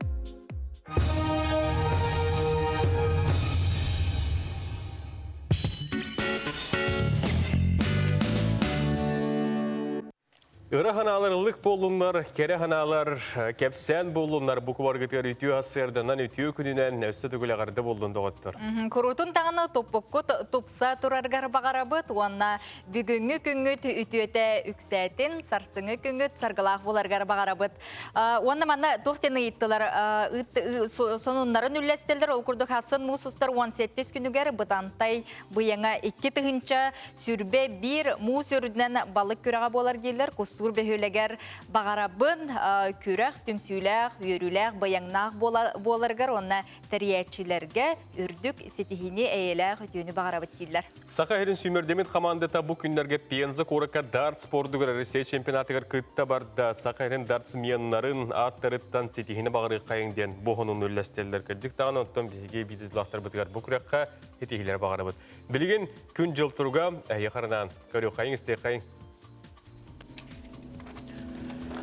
Ыра ханаалар ыллык буоллуннар, кэрэ ханаалар кэпсээн буоллуннар бу кубаргытыгар үтүө ассыарданан үтүө күнүнэн өссө төгүл эҕэрдэ буоллун доҕоттор. Куруутун даҕаны туппуккут тупса тураргар баҕарабыт уонна бүгүҥҥү күҥҥүт үтүөтэ үксээтин, сарсыҥҥы күҥҥүт саргылаах буоларгар баҕарабыт. Уонна манна туох диэн ыйыттылар, сонуннарын үллэстэллэр, ол курдук хассын муус устар 17 күнүгэр Бытантай быйаҥа 2021 муус үрдүнэн балык күрэҕэ буолар дииллэр. Суур бөһүөлэгэр баҕарабын күрэх түмсүүлээх, үөрүүлээх, быйаҥнаах буоларыгар уонна тэрийээччилэргэ үрдүк ситиһиини, эйэлээх үтүөнү баҕарабыт дииллэр. Саха сирин сүүмэрдэммит хамаандата бу күннэргэ Пенза куоракка дарт спордугар Россия чемпионатыгар кытта барда. Саха сирин дартсменнарын ааттарыттан ситиһини баҕарыаххайыҥ диэн бу хонуну үллэстэллэр. Кырдьык даҕаны оттон биһиги биирдиилээхтэрбитигэр бу күрэххэ ситиһиилэри баҕарабыт. Билигин күн-дьыл туруга эһиэхэ анаан көрүөххэйиҥ, истиэххэйиҥ.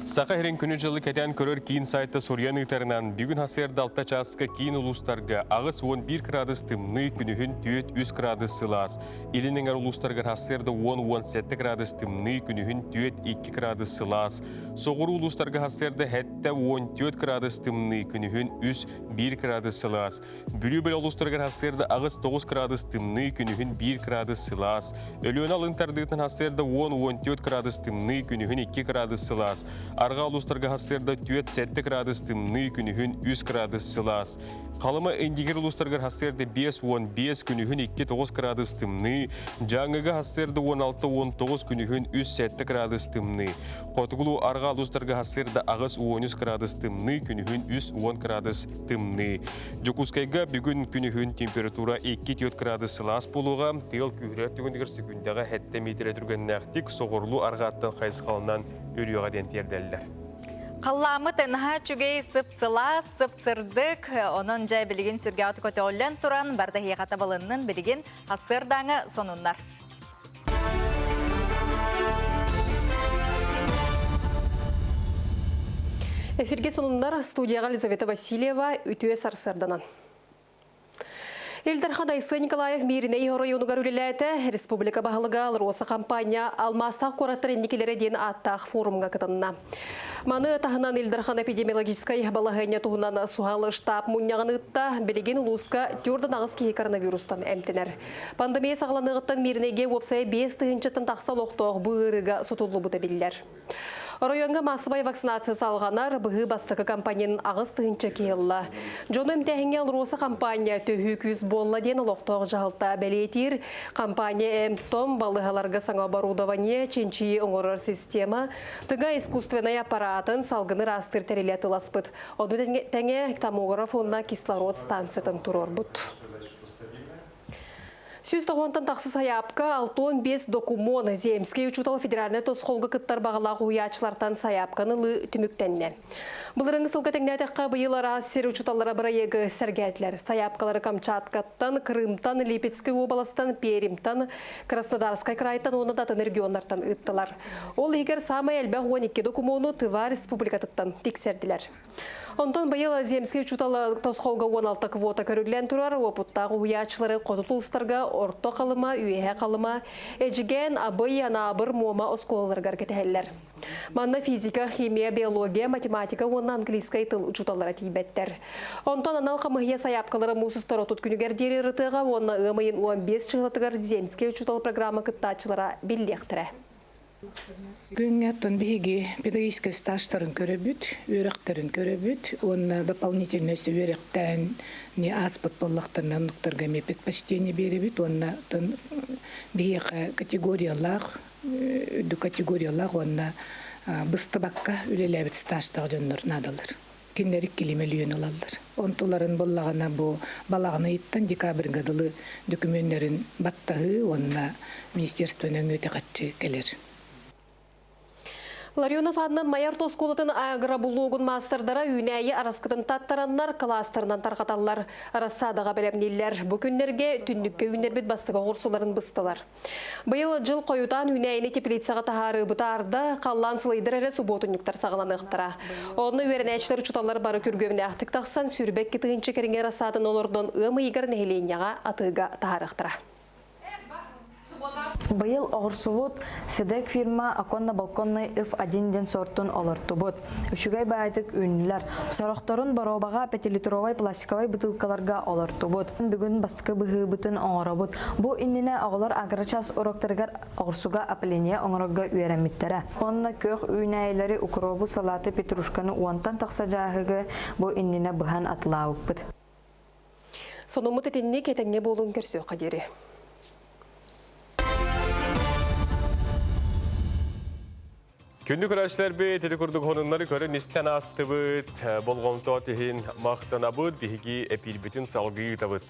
Саха сирин күнү-дьылы кэтээн көрөр киин сайта суруйан ыытарынан, бүгүн сарсыарда 6 чааска киин улуустарга 81 градус тымныы, күнүһүн 4-3 градус сылаас. Илин эҥэр улуустарыгар сарсыарда 10-17 градус тымныы, күнүһүн 4-2 градус сылаас. Соҕуруу улуустарга сарсыарда 7-14 градус тымныы, күнүһүн 3-1 градус сылаас. Бүлүү бөлөх улуустарыгар сарсыарда 8-9 градус тымныы, күнүһүн 1 градус сылаас. Өлүөнэ алын тардыытын сарсыарда 10-14 градус тымныы, күнүһүн 2 градус сылаас. Арҕаа улуустарга сарсыарда 4-7 градус тымныы, күнүһүн 3 градус сылаас. Халыма Индигир улуустарыгар сарсыарда 5-15, күнүһүн 2-9 градус тымныы. Дьааҥыга сарсыарда 16-19, күнүһүн 3-7 градус тымныы. Хотугулуу арҕаа улуустарга сарсыарда 8-13 градус тымныы, күнүһүн 3-10 градус тымныы. Дьокуускайга бүгүн күнүһүн температура 2-4 градус сылаас буолуоҕа. Тыал күүһүрэр түгэнигэр сөкүүндэҕэ 7 миэтэрэ түргэннээхтик соҕурлуу арҕааттан хайысхалынан өрүөҕэ диэн тиэрдэллэр. Халлааммыт наһаа үчүгэй, сып-сылаас, сып-сырдык. Онон дьэ билигин сүргэҕэ көтөҕүллэн туран, барда эһиэхэ табылыннын билигин сарсыардааҥы сонуннар. Эфирге сонуннар студияға Елизавета Васильева үтүө сарсыарданан. Ил Дархан Айсен Николаев Мииринэй оройуонугар үлэлээтэ. Республика баһылыга АЛРОСА компания алмаастаах куораттар инникилэрэ диэн ааттаах форумҥа кытынна. Маны таһынан Ил Дархан эпидемиологическай балаһыанньа туһунан суһал штаб мунньаҕын ыытта. Билигин улууска 48 киһи коронавирустан эмтэнэр. Пандемия саҕаланыаҕыттан Мииринэйгэ уопсайа 5 тыһыынчаттан тахса олохтоох бу ыарыыга сутуллубута биллэр. Оройуоҥҥа маассабай вакцинация салҕанар, быһыы бастакы компанин 8 тыһыынча киһи ылла. Дьону эмтээһиҥҥэ АЛРОСА хампаанньа төһүү күүс буолла диэн олохтоох дьаһалта бэлиэтиир. Компания эмп-том, балыыһаларга саҥа оборудование, чинчийии оҥорор система, тыҥа искусственнай аппаратын, салгыны ыраастыыр тэрили атыыласпыт. Ону тэҥэ томограф уонна кислород станциятын туруорбут. 190-тан тахса сайаапка 65 докумуон Земскэй учуутал федеральнай тосхолго кыттар баҕалаах уһуйааччылартан сайаапканы ылыы түмүктэннэ. Былырыҥҥы сылга тэҥнээтэххэ быйыл араас сир учууталлара бырайыагы сэргээтилэр. Сайаапкалары Камчаткаттан, Крымтан, Липецкэй уобаластан, Пермьтан, Краснодарскай крайтан уонна да атын регионнартан ыыттылар. Ол иһигэр саамай элбэх 12 докумуону Тыва республикатыттан тиксэрдилэр. Онтон быйыл земскэй учуутал тосхолго 16 квота көрүллэн турар уопуттаах уһуйааччылары хоту улуустарга Орто Халыма, Үөһэ Халыма, Эдьигээн, Абый, Анаабыр, Муома оскуолаларыгар кэтэһэллэр. Манна физика, химия, биология, математика уонна английскай тыл учууталлара тиийбэттэр. Онтон анал хамыһыйа сайаапкалара муус устар 30 күнүгэр диэри ырытыаҕа уонна ыам ыйын 15 чыһылатыгар земскэй учуутал программа кыттааччылара биллиэхтэрэ. Күҥҥэ оттон биһиги педагогическай стажтарын көрөбүт, үөрэхтэрин көрөбүт уонна дополнительнай үөрэхтээн не ааспыт буоллахтарына оннуктарга эмиэ предпочтение биэрэбит уонна оттон биһиэхэ категориялаах үрдүк категориялаах уонна быстыбакка үлэлээбит стажтаах дьоннор наадалар. Кинилэр иккилии мөлүйүөн ылаллар. Онтуларын буллаҕына бу балаҕан ыйыттан декабрьга дылы дөкүмүөннэрин баттаһыы уонна министерство нөҥүө итэҕэччи кэлэр. Ларионов аатынан Майа орто оскуолатын агробулуогун маастардара үүнээйи араскытын таттараннар кылаастарынан тарҕаталлар, рассадаҕа бэлэмнииллэр. Бу күннэргэ түннүккэ үүннэрбит бастакы оҕурсуларын быстылар. Быйыл дьыл хойутаан үүнээйини теплицаҕа таһаарыы бытаарда, халлаан сылыйдар эрэ субуотунньуктар саҕаланыахтара. Онно үөрэнээччилэр учууталлар бары күргүөмнээхтик тахсан 22 тыһыынча кэриҥэ рассаатын олордон ыам ыйыгар нэһилиэнньэҕэ атыыга таһаарыахтара. Быйыл оҕурсубут Седек фирма оконно-балконный F1 диэн сортун олортубут. Үчүгэй баайдык үүннүлэр. Сорохторун боруобаҕа пятилитровай пластиковай бытыылкаларга олортубут. Бүгүн бастакы быһыыбытын оҥоробут. Бу иннинэ оҕолор агрочас уроктарыгар оҕурсуга опыление оҥорорго үөрэммиттэрэ. Уонна күөх үүнээйилэри, укробу, салаты, петрушканы уонтан тахса дьааһыгы бу иннинэ быһан атылаабыппыт. Сонуммут итинник этэҥҥэ буолуҥ көрсүөххэ диэри. Күндү көрөөччүлэрбит, ити курдук сонуннары көрөн истэн аастыбыт, болҕомто иһин махтанабыт, биһиги эпиирбитин салгыы ыытабыт.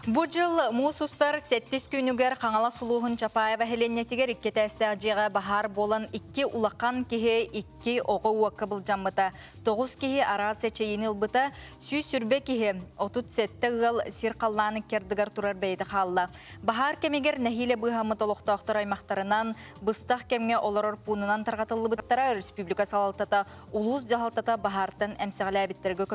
Бу дьыл муус устар сэттис күнүгэр Хаҥалас улууһун Чапаева нэһилиэнньэтигэр икки этээстээх дьиэҕэ баһаар буолан икки улахан киһи икки оҕо уокка былдьаммыта, тоҕус киһи араас эчэйиини ылбыта, 120 киһи, 37 ыал сир халлаан икки ардыгар турар бэйэтэ хаалла. Баһаар кэмигэр нэһиилэ быыһаммыт олохтоохтор аймахтарынан, быстах кэмҥэ олорор пуунунан тарҕатыллыбыттара республика салалтата, улуус дьаһалтата баһаартан эмсэҕэлээбиттэргэ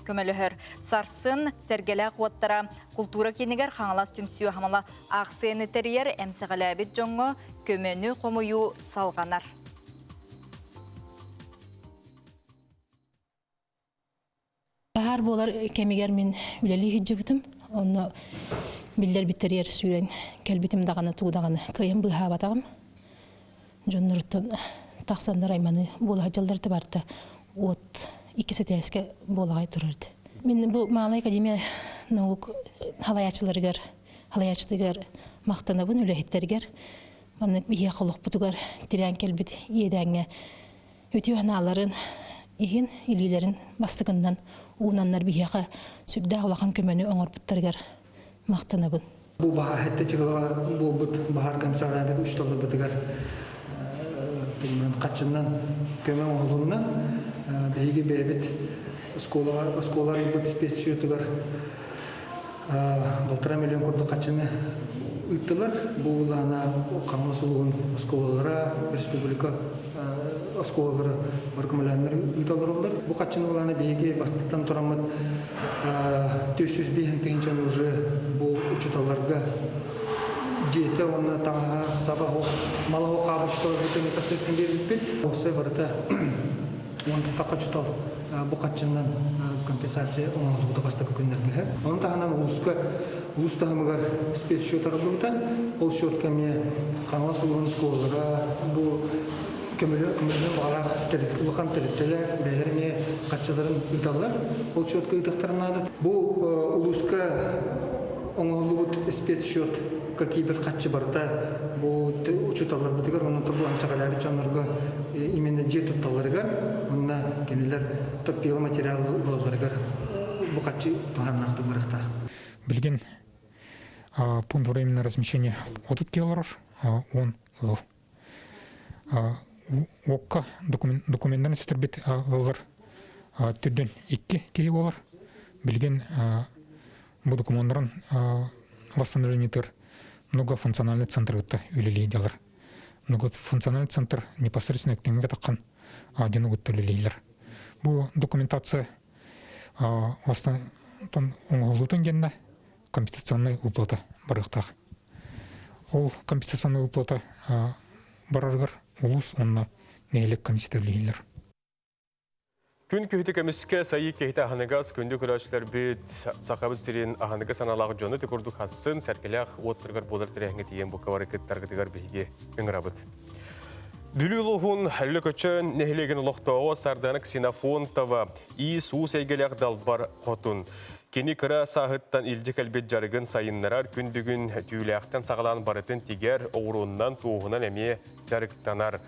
көмөлөһөр. Сарсын Сэргэлээх уоттара култуура киинигэр Хаҥалас түмсүү Хамала аахсыйаны тэрийэр эмсэҕэлээбит дьоҥҥо көмөнү хомуйуу салҕанар. Баһаар буолар кэмигэр мин үлэлии сылдьыбытым. Онно биллэр биттэригэр сүүрэн кэлбитим даҕаны тугу даҕаны кыайан быыһаабатаҕым. Дьонноруттан тахсаннар айманыы буола сылдьаллар барыта уот иккис этээскэ буолаҕай турар Мин бу Малая академия наук халайааччыларыгар халайааччытыгар махтанабын үлэһиттэригэр маннык биһиэхэ олохпутугар тирээн кэлбит иэдээҥҥэ үтүө санааларын иһин илиилэрин бастакыннан уунаннар биһиэхэ сүрдээх улахан көмөнү оҥорбуттарыгар махтанабын. Бу баһаар хэттэ чыгылаҕа буолбут баһаар эмсэҕэлээбит учууталларбытыгар хаччыннан көмө оҥоһулунна. Биһиги бэйэбит оскуолаҕа оскуола арыйбыт спецсчетугар Балтараа миллион курдук хаччыны ыыттылар. Бу былаана Хаҥалас улууһун оскуолалара, республика оскуолалара бары көмөлөөннөр ыыта олороллор. Бу хаччыны былаана биһиги бастатан тураммыт 405 тыһыынчаны уже бу учууталларга дьиэтэ уонна таҥаһа, саба мала оһох хаабы учууталларга непосредственно биэрбиппит. Уопсай барыта уон тахха учуутал бу хаччыннан компенсация оҥоһуллубута бастакы күннэргэ. Ону таһынан улууска улуус таһымыгар спецсчет арыллыбыта. Ол счетка эмиэ Хаҥалас улууһун оскуолалара бу көмөлөһөн баҕалаах улахан тэрилтэлэр бэйэлэр эмиэ хаччыларын ыыталлар. Ол счетка ыытыахтарын наада. Бу улууска оҥоһуллубут спецсчет киирбит хаччы барыта бу учууталларбытыгар уонна бу эмсэҕэлээбит дьоннорго именно дьиэ тутталларыгар уонна кинилэр топпиалы материалы ылалларыгар бу хаччы туһааннаахтык барыахтаах. Билигин пункт временного размещения 30 киһи олорор, 10 ыал. Уокка документарын сүтэрбит ыаллар түрдэн икки киһи буолар. Билигин Бу докумуоннарын восстановлениетыр многофункциональный центр кытта үлэлиир Многофункциональный центр непосредственно өктөҥҥө таххан дьону кытта үлэлииллэр. Бу документация оҥоһуллуутун гэннэ компенсационнай выплата барыахтаах. Ол компенсационнай выплата барарыгар улуус уонна нэһилиэк комиссията үлэлииллэр. Күн күһүтү көмүскэ сайыы киһитэ аһыныгас күндү көрөөччүлэрбит Сахабыт сирин аһыныгас санаалаах дьону ити курдук хассын сэргэлээх уоттарыгар буолар тэрээһиҥҥэ тиийэн бука бары кыттаргытыгар биһиги ыҥырабыт. Бүлүү улууһун Лөкөчөөн нэһилиэгин олохтооҕо Сардана Ксенофонтова иис-уус эйгэлээх далбар хотун. Кини кыра сааһыттан илдьэ кэлбит дьарыгын сайыннарар күн бүгүн түүлээхтэн саҕалаан барытын тигэр, оҕуруоннан, туоһунан эмиэ дьарыктанар.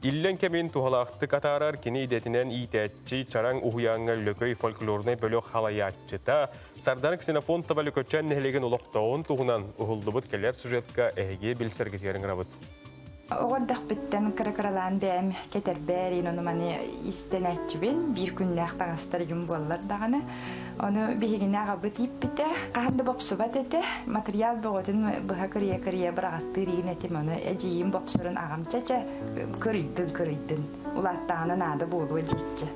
Иллэҥ кэмин туһалаахтык атаарар кини идэтинэн иитээччи Чараҥ уһуйааҥҥа Лөкөй фольклорнай бөлөх халайааччыта Сардана Ксенофонтова Лөкөчөөн нэһилиэгин олохтооҕун туһунан уһуллубут кэлэр сюжетка эһиги билсэргитигэр ыҥырабыт. Оҕо эрдэхпиттэн кыра-кыралаан бэйэм кэтэрбэр иин ону маны иистэнээччибин биир күннээх таҥастар игин буоллар даҕаны ону биһигини аҕабыт ииппитэ хаһан да бопсубат этэ матырыйаал бөҕөтүн быһа кырыйа-кырыйа быраҕаттыыр игин этим ону эдьиийим бопсорун аҕам чэ-чэ кырыйдын кырыйдын улааттаҕына наада буолуо диэччи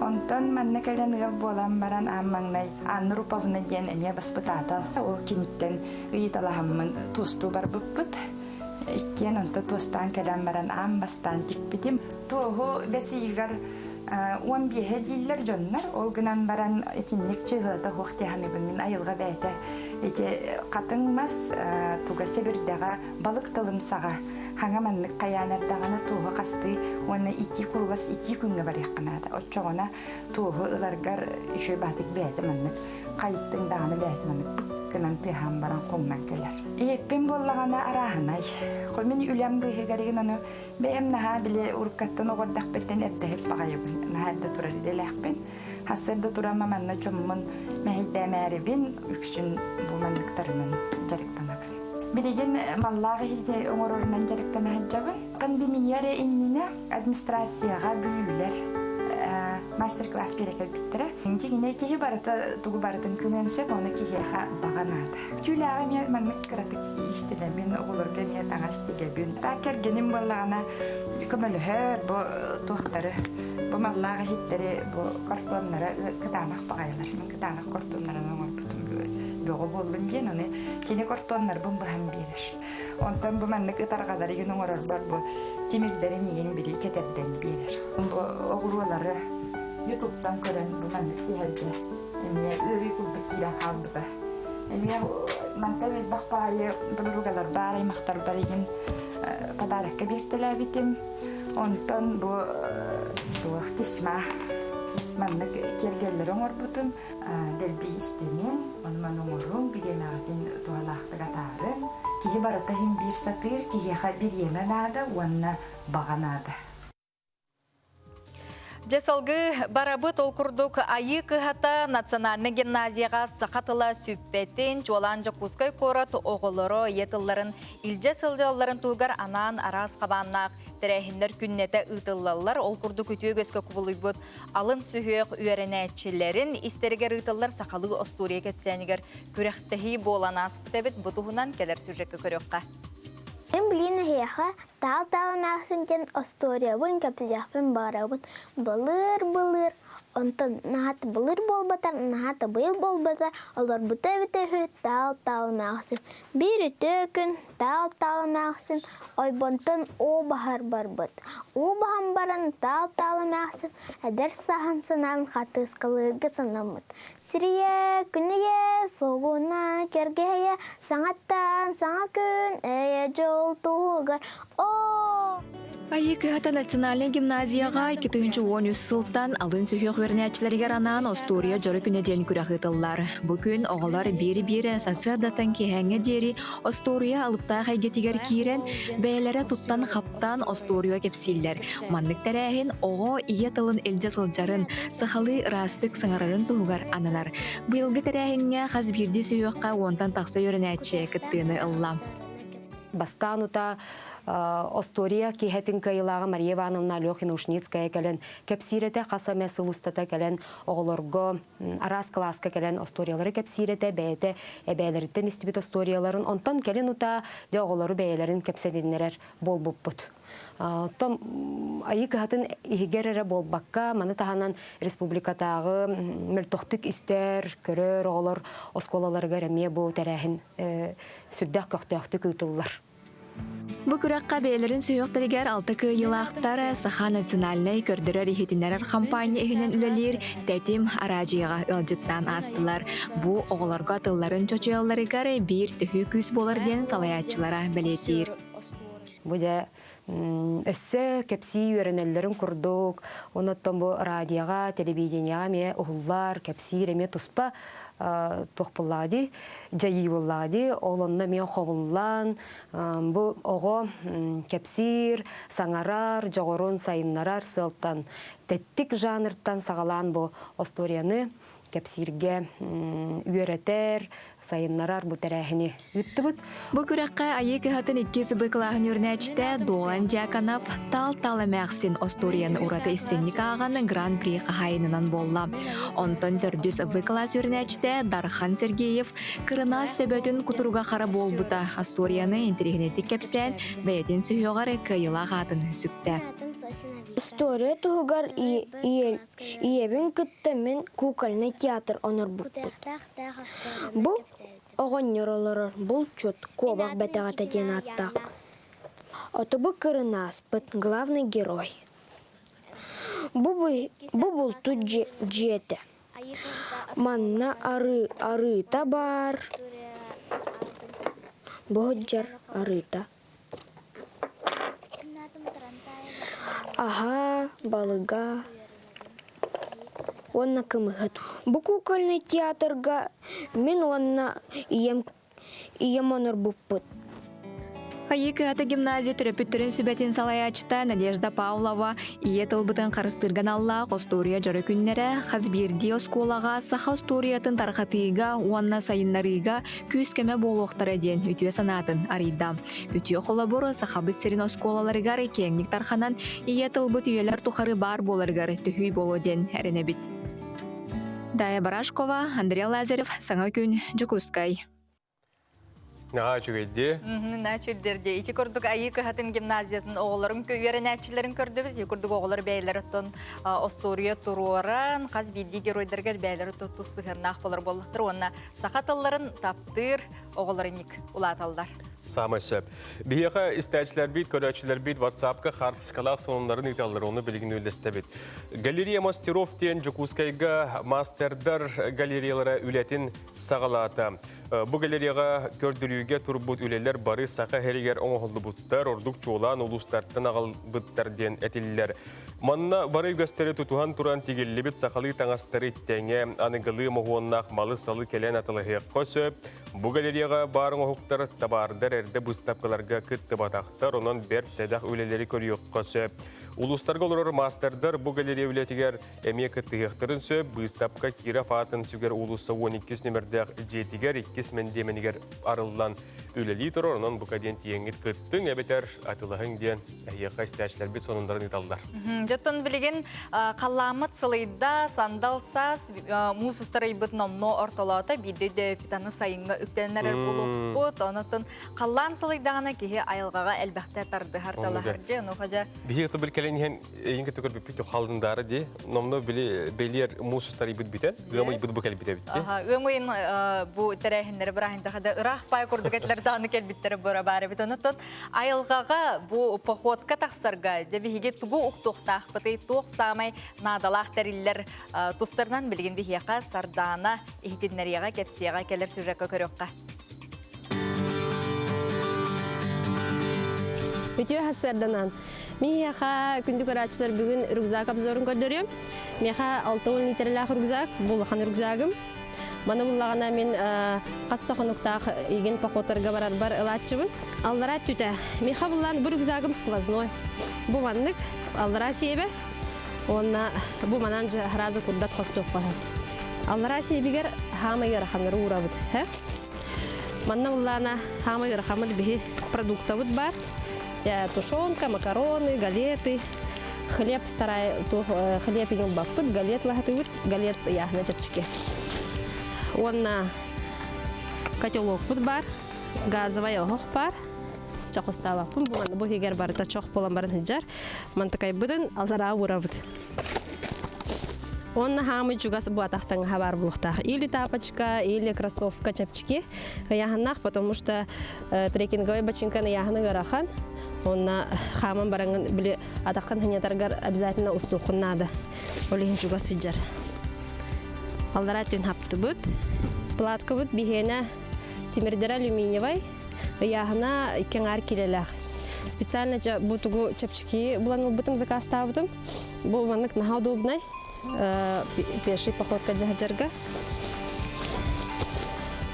онтон манна кэлэн ыал буолан баран аан маҥнай Анна Руповна диэн эмиэ баспытаатал ол киниттэн ыйыталаһаммын туостуу барбыппыт Иккиэн онто туостаан кэлэн баран аан бастаан тикпитим. Туоһу бэс ыйыгар 15-э дииллэр дьоннор. Ол гынан баран итинник чыһыата суох дьаһаныбын мин айылҕа бэйэтэ. Ити хатыҥ мас туга сэбирдэҕэ балык тылын саҕа хаҥа маннык хайаан эрдэҕинэ туоһу хастыы уонна итии курулас итии күҥҥэ барыахха наада. Оччоҕуна туоһу ыларгар үчүгэй баатык бэйэтэ маннык хайыттыҥ даҕаны бэйэтэ маннык. гынан тыаһаан баран хоҥнон кэлэр. Иһиппин буоллаҕына арааһынай. Хомин үлэм быыһыгар игин ону бэйэм наһаа били уруккаттан оҕордахпыттан эрдэһип баҕайыбын. Наһаа эрдэ турар идэлээхпин. Сарсыарда туран манна дьоммун мэһэйдээмээрибин үксүн бу манныктарынан дьарыктанабын. Билигин маллаах иһити оҥорорунан дьарыктана сылдьабын. Пандемия эрэ иннинэ администрацияҕа бүлүүлэр мастер-класс биэрэ кэлбиттэрэ. Дьиҥинэ киһи барыта тугу барытын кыныан сөп, ону киһиэхэ баҕа наада. Түүлээҕи эмиэ маннык кыратык иистэнэбин, оҕолорго эмиэ таҥас тигэбин. Так кэргэним буоллаҕына көмөлөһөр, бу туохтары, бу маллаах иһиттэри, бу картоннары кытаанах баҕайылар. Мин кытаанах картоннарын оҥорбутум бөҕө буоллун диэн, ону кини картоннарбын быһан биэрэр. Онтон бу маннык ытарҕалары игин оҥорорбор бу тимирдэрин игин били кэтэрдэн биэрэр. Бу оҕуруолары ютубтан көрөн бу маннык тиһэргэ эмиэ ыарыы курдук киирэн хаалбыта. Эмиэ мантан элбэх баайы подругалар баар аймахтарбар игин подарокка биэртэлээбитим. Онтон бу туох тесьма маннык киэргэллэри оҥорбутум. Дэлби истэниҥ, ону-маны оҥоруҥ, бириэмэҕитин туһалаахтык атаарыҥ. Киһи барыта иһин биир сатыыр, киһиэхэ бириэмэ наада уонна баҕа наада. Дьэ салгыы барабыт ол курдук Айыы кыһата национальнай гимназияҕа саха тыла сүппэтин, чуолаан Дьокуускай куорат оҕолоро ийэ тылларын илдьэ сылдьалларын туһугар анаан араас хабааннаах тэрээһиннэр күннэтэ ыытыллаллар. Ол курдук үтүө үгэскэ кубулуйбут алын сүһүөх үөрэнээччилэрин истэригэр ыытыллар сахалыы остуоруйа кэпсээнигэр күрэхтэһии буолан ааспыт эбит. Бу туһунан кэлэр сюжекка көрүөххэ. Мин билигин эһиэхэ Таал-таал эмээхсин диэн остуоруйабын кэпсиэхпин баҕарабын. Былыр-былыр, онтон наһаа былыр буолбатар, наһаа быйыл буолбатар, олорбута эбитэ үһү Таал-таал эмээхсин. Биир үтүө күн Таал-таал эмээхсин ойбонтон уу баһар барбыт. Уу баһан баран Таал-таал эмээхсин эдэр сааһын санаан хатыыскалыырга санаммыт. Сирийэ, күнүйэ, сугуна, кэргэһэйэ, саҥаттан саҥа күн, эйэ дьол туһугар, оо! Айыы кыһата национальнай гимназияҕа 2013 сылтан алын сүһүөх үөрэнээччилэригэр анаан остуоруйа дьоро күнэ диэн күрэх ыытыллар. Бу күн оҕолор биир-биир сарсыардаттан киэһээҥҥэ диэри остуоруйа алыптаах эйгэтигэр киирэн, бэйэлэрэ туттан-хаптан остуоруйа кэпсииллэр. Маннык тэрээһин оҕо ийэ тылын илдьэ сылдьарын, сахалыы ыраастык саҥарарын туһугар ананар. Быйылгы тэрээһиҥҥэ хас биирдии сүһүөххэ уонтан тахса үөрэнээччи кыттыыны ылла. Бастаан утаа Остуоруйа киэһэтин кыайыылааҕа Мария Ивановна Алехина-Ушницкая кэлэн кэпсиир этэ, хас эмэ сыл устата кэлэн оҕолорго араас кылааска кэлэн остуоруйалары кэпсиир этэ, бэйэтэ эбээлэриттэн истибит остуоруйаларын. Онтон кэлин утаа дьэ оҕолору бэйэлэрин кэпсэтиннэрэр буолбуппут. Оттон Айыы кыһатын иһигэр эрэ буолбакка, маны таһынан республикатааҕы мөлтөхтүк истэр, көрөр оҕолор оскуолаларыгар эмиэ бу тэрээһин сүрдээх көхтөөхтүк ыытыллар. Бу күрэххэ бэйэлэрин сүһүөхтэригэр алта кыайыылаахтар Саха национальнай көрдөрөр-иһитиннэрэр хампаанньа иһинэн үлэлиир Тэтим араадьыйаҕа ыалдьыттаан аастылар. Бу оҕолорго тылларын чочуйалларыгар биир төһүү күүс буолар диэн салайааччылара бэлиэтиир. Бу дьэ өссө кэпсии үөрэнэллэрин курдук, онуттан бу радиоҕа, телевидениеҕа эмиэ уһуллар, кэпсиир эмиэ туспа туох буоллаҕа дии, дьайыы буоллаҕа дии. Ол онно эмиэ хобуллан, бу оҕо кэпсиир, саҥарар, дьоҕурун сайыннарар сыалтан тэттик жанртан саҕалаан бу остуоруйаны кэпсииргэ үөрэтэр, сайыннарар бу тэрээһини ыыттыбыт. Бу күрэххэ Айыы кыһатын иккис Б кылааһын үөрэнээччитэ Дуолан Дьяконов Тал-тал эмээхсин остуоруйаны ураты истинник ааҕан Гран-при хаһаайынынан буолла. Онтон төрдүс В кылаас үөрэнээччитэ Дархан Сергеев кырынаас төбөтүн кутуруга хара буолбута остуоруйаны интэриэһинэйдик кэпсээн бэйэтин сүһүөҕэр кыайыылаах аатын сүктэ. История туһугар Ийэбин кытта мин кукольный театр онорбуппут. Бу оҕонньор олорор булчут куобах бэтэҕэтэ диэн ааттаах. Отобу кырынааспыт главный герой. Бу, бу бултут дьиэтэ. Манна арыы арыыта баар. Бу арыыта. Аһа, балыга. уонна кымыһыт. Бу кукольнай театрга мин уонна ийэм ийэм онорбуппут. Хайыы кыһата гимназия төрөппүттэрин сүбэтин салайааччыта Надежда Павлова ийэ тылбытын харыстыырга аналлаах остуоруйа дьоро күннэрэ хас биирдии оскуолаҕа саха остуоруйатын тарҕатыыга уонна сайыннарыыга күүс-көмө буолуохтара диэн үтүө санаатын арыйда. Үтүө холобур Сахабыт сирин оскуолаларыгар киэҥник тарханан ийэ тылбыт үйэлэр тухары баар буоларыгар төһүү буолуо диэн эрэнэбит. Дая Барашкова, Андрей Лазарев, Саҥа күн, Дьокуускай. Наһаа үчүгэйдии. Наһаа үчүгэйдэр Ити курдук Айыы кыһатын гимназиятын оҕолорун үөрэнээччилэрин көрдүбүт. Ити курдук оҕолор бэйэлэр оттон остуоруйа туруоран, хас биирдии геройдарыгар бэйэлэр тус сыһыаннаах болор буоллахтар уонна саха тылларын таптыыр оҕолор иник улааталлар. Саамай сөп. Биһиэхэ истээччилэрбит, көрөөччүлэрбит WhatsApp-ка хаартыскалаах сонуннарын ыыталлар, ону билигин үллэстэбит. Галерея мастеров диэн Дьокуускайга мастердар галереялара үлэтин саҕалаата. Бу галереяҕа көрдөрүүгэ турбут үлэлэр бары саха иһэригэр оҥоһуллубуттар, ордук чуолаан улуустартан аҕалбыттар диэн этиллэр. Манна бары үгэстэри тутуһан туран тигиллибит сахалыы таҥастары тэҥэ аныгылыы моһуоннаах малы-салы кэлэн атылаһыахха сөп. Бу галереяҕа баар оҥоһуктар табаардар эрдэ быыстапкаларга кыттыбатахтар, онон бэрт сэдэх үлэлэри көрүөххэ сөп. Улуустарга олорор маастардар бу галерея үлэтигэр Эмиэ кыттыһыахтарын сөп, быыстапка Киров аатын сүгэр уулусса 12 нүмердээх дьиэтигэр иккис мэндиэмэнигэр арыллан үлэлии турар. Онон бука диэн тиийэҥҥит кыттыҥ эбэтэр атылаһыҥ диэн эһиэхэ истээччилэрбит сонуннарын ыыталлар. Дьоттон билигин халлааммыт сылыйда, сандал саас, муус устар ыйбыт номнуо ортолоото, биирдэ өйдөбүт сайыҥҥа үктэнэр буолуохпут. Онон халлаан сылыйдаҕына киһи айылҕаҕа элбэхтэ тардыһар талаһар. Дьэ, онуоха дьэ. Биһиги бил кэлэн иһэн Эйин кытта көрбүппүт халындары ди. Номно били белиер муус устарыйбыт бүтэн, ыам ыйбыт бу кэлбит эбит ди. Ыам ыйын бу тэрээһиннэри бырааһынтаха да ыраах пай курдук этилэр дааны кэлбиттэрэ бара баар эбит. Онуттан айылҕаҕа бу походка тахсарга дьэ биһиги тугу уктуохтаахпытый, туох саамай наадалаах тэриллэр тустарынан билигин биһиэхэ Сардаана иһитиннэриэҕэ, кэпсиэҕэ кэлэр сюжекка көрүөххэ. Үтүө сарданан. Миэхэ күндү көрөөччүлэр бүгүн рюкзак обзорун көрдөрүөм. Миэхэ 60 литрэлээх рюкзак, бу улахан рюкзагым. Маны буллаҕына мин хас хонуктаах игин походтарга барарбар ылааччыбын. Аллара түтэ. Миэхэ буллаан бу рюкзагым сквозной. Бу маннык аллара сиэбэ. Уонна бу манан же сразу курдат хостуохха. Аллара сиэбигэр хаамай ыараханнары уурабыт. Манна буллаана хаамай ыарахаммыт биһи продуктабыт бар. Тушенка, макароны, галеты, хлеб старай, хлеб иҥылбаппыт, галет лаһатыбыт, галет ыйааһына чэпчэки. Уонна котелокпут бар, газовай оһох бар, чохустаабаппын, бу манна бу иһигэр барыта чох буолан баран сылдьар. Мантыкайбытын аллараа уурабыт. Уонна хаамый чугас бу атахтаҥаһа баар буолуохтаах. Или тапочка, или кроссовка чэпчэки ыйааһыннаах, потому что трекинговай бачыҥканы ыйааһыны ыарахан. Уонна хааман бараҥын били атаххын хынньатаргар обязательно устуоххун наада. Ол иһин чугас сылдьар. Аллараа түн хаптыбыт. Платкабыт биһиэнэ тимирдэрэ алюминиевай, ыйааһына икки аҥаар килэлээх. Специально бу тугу чэпчэки булан ылбытым, заказтаабытым. Бу маннык наһаа удобнай. Пеший походка дьаһдьарга.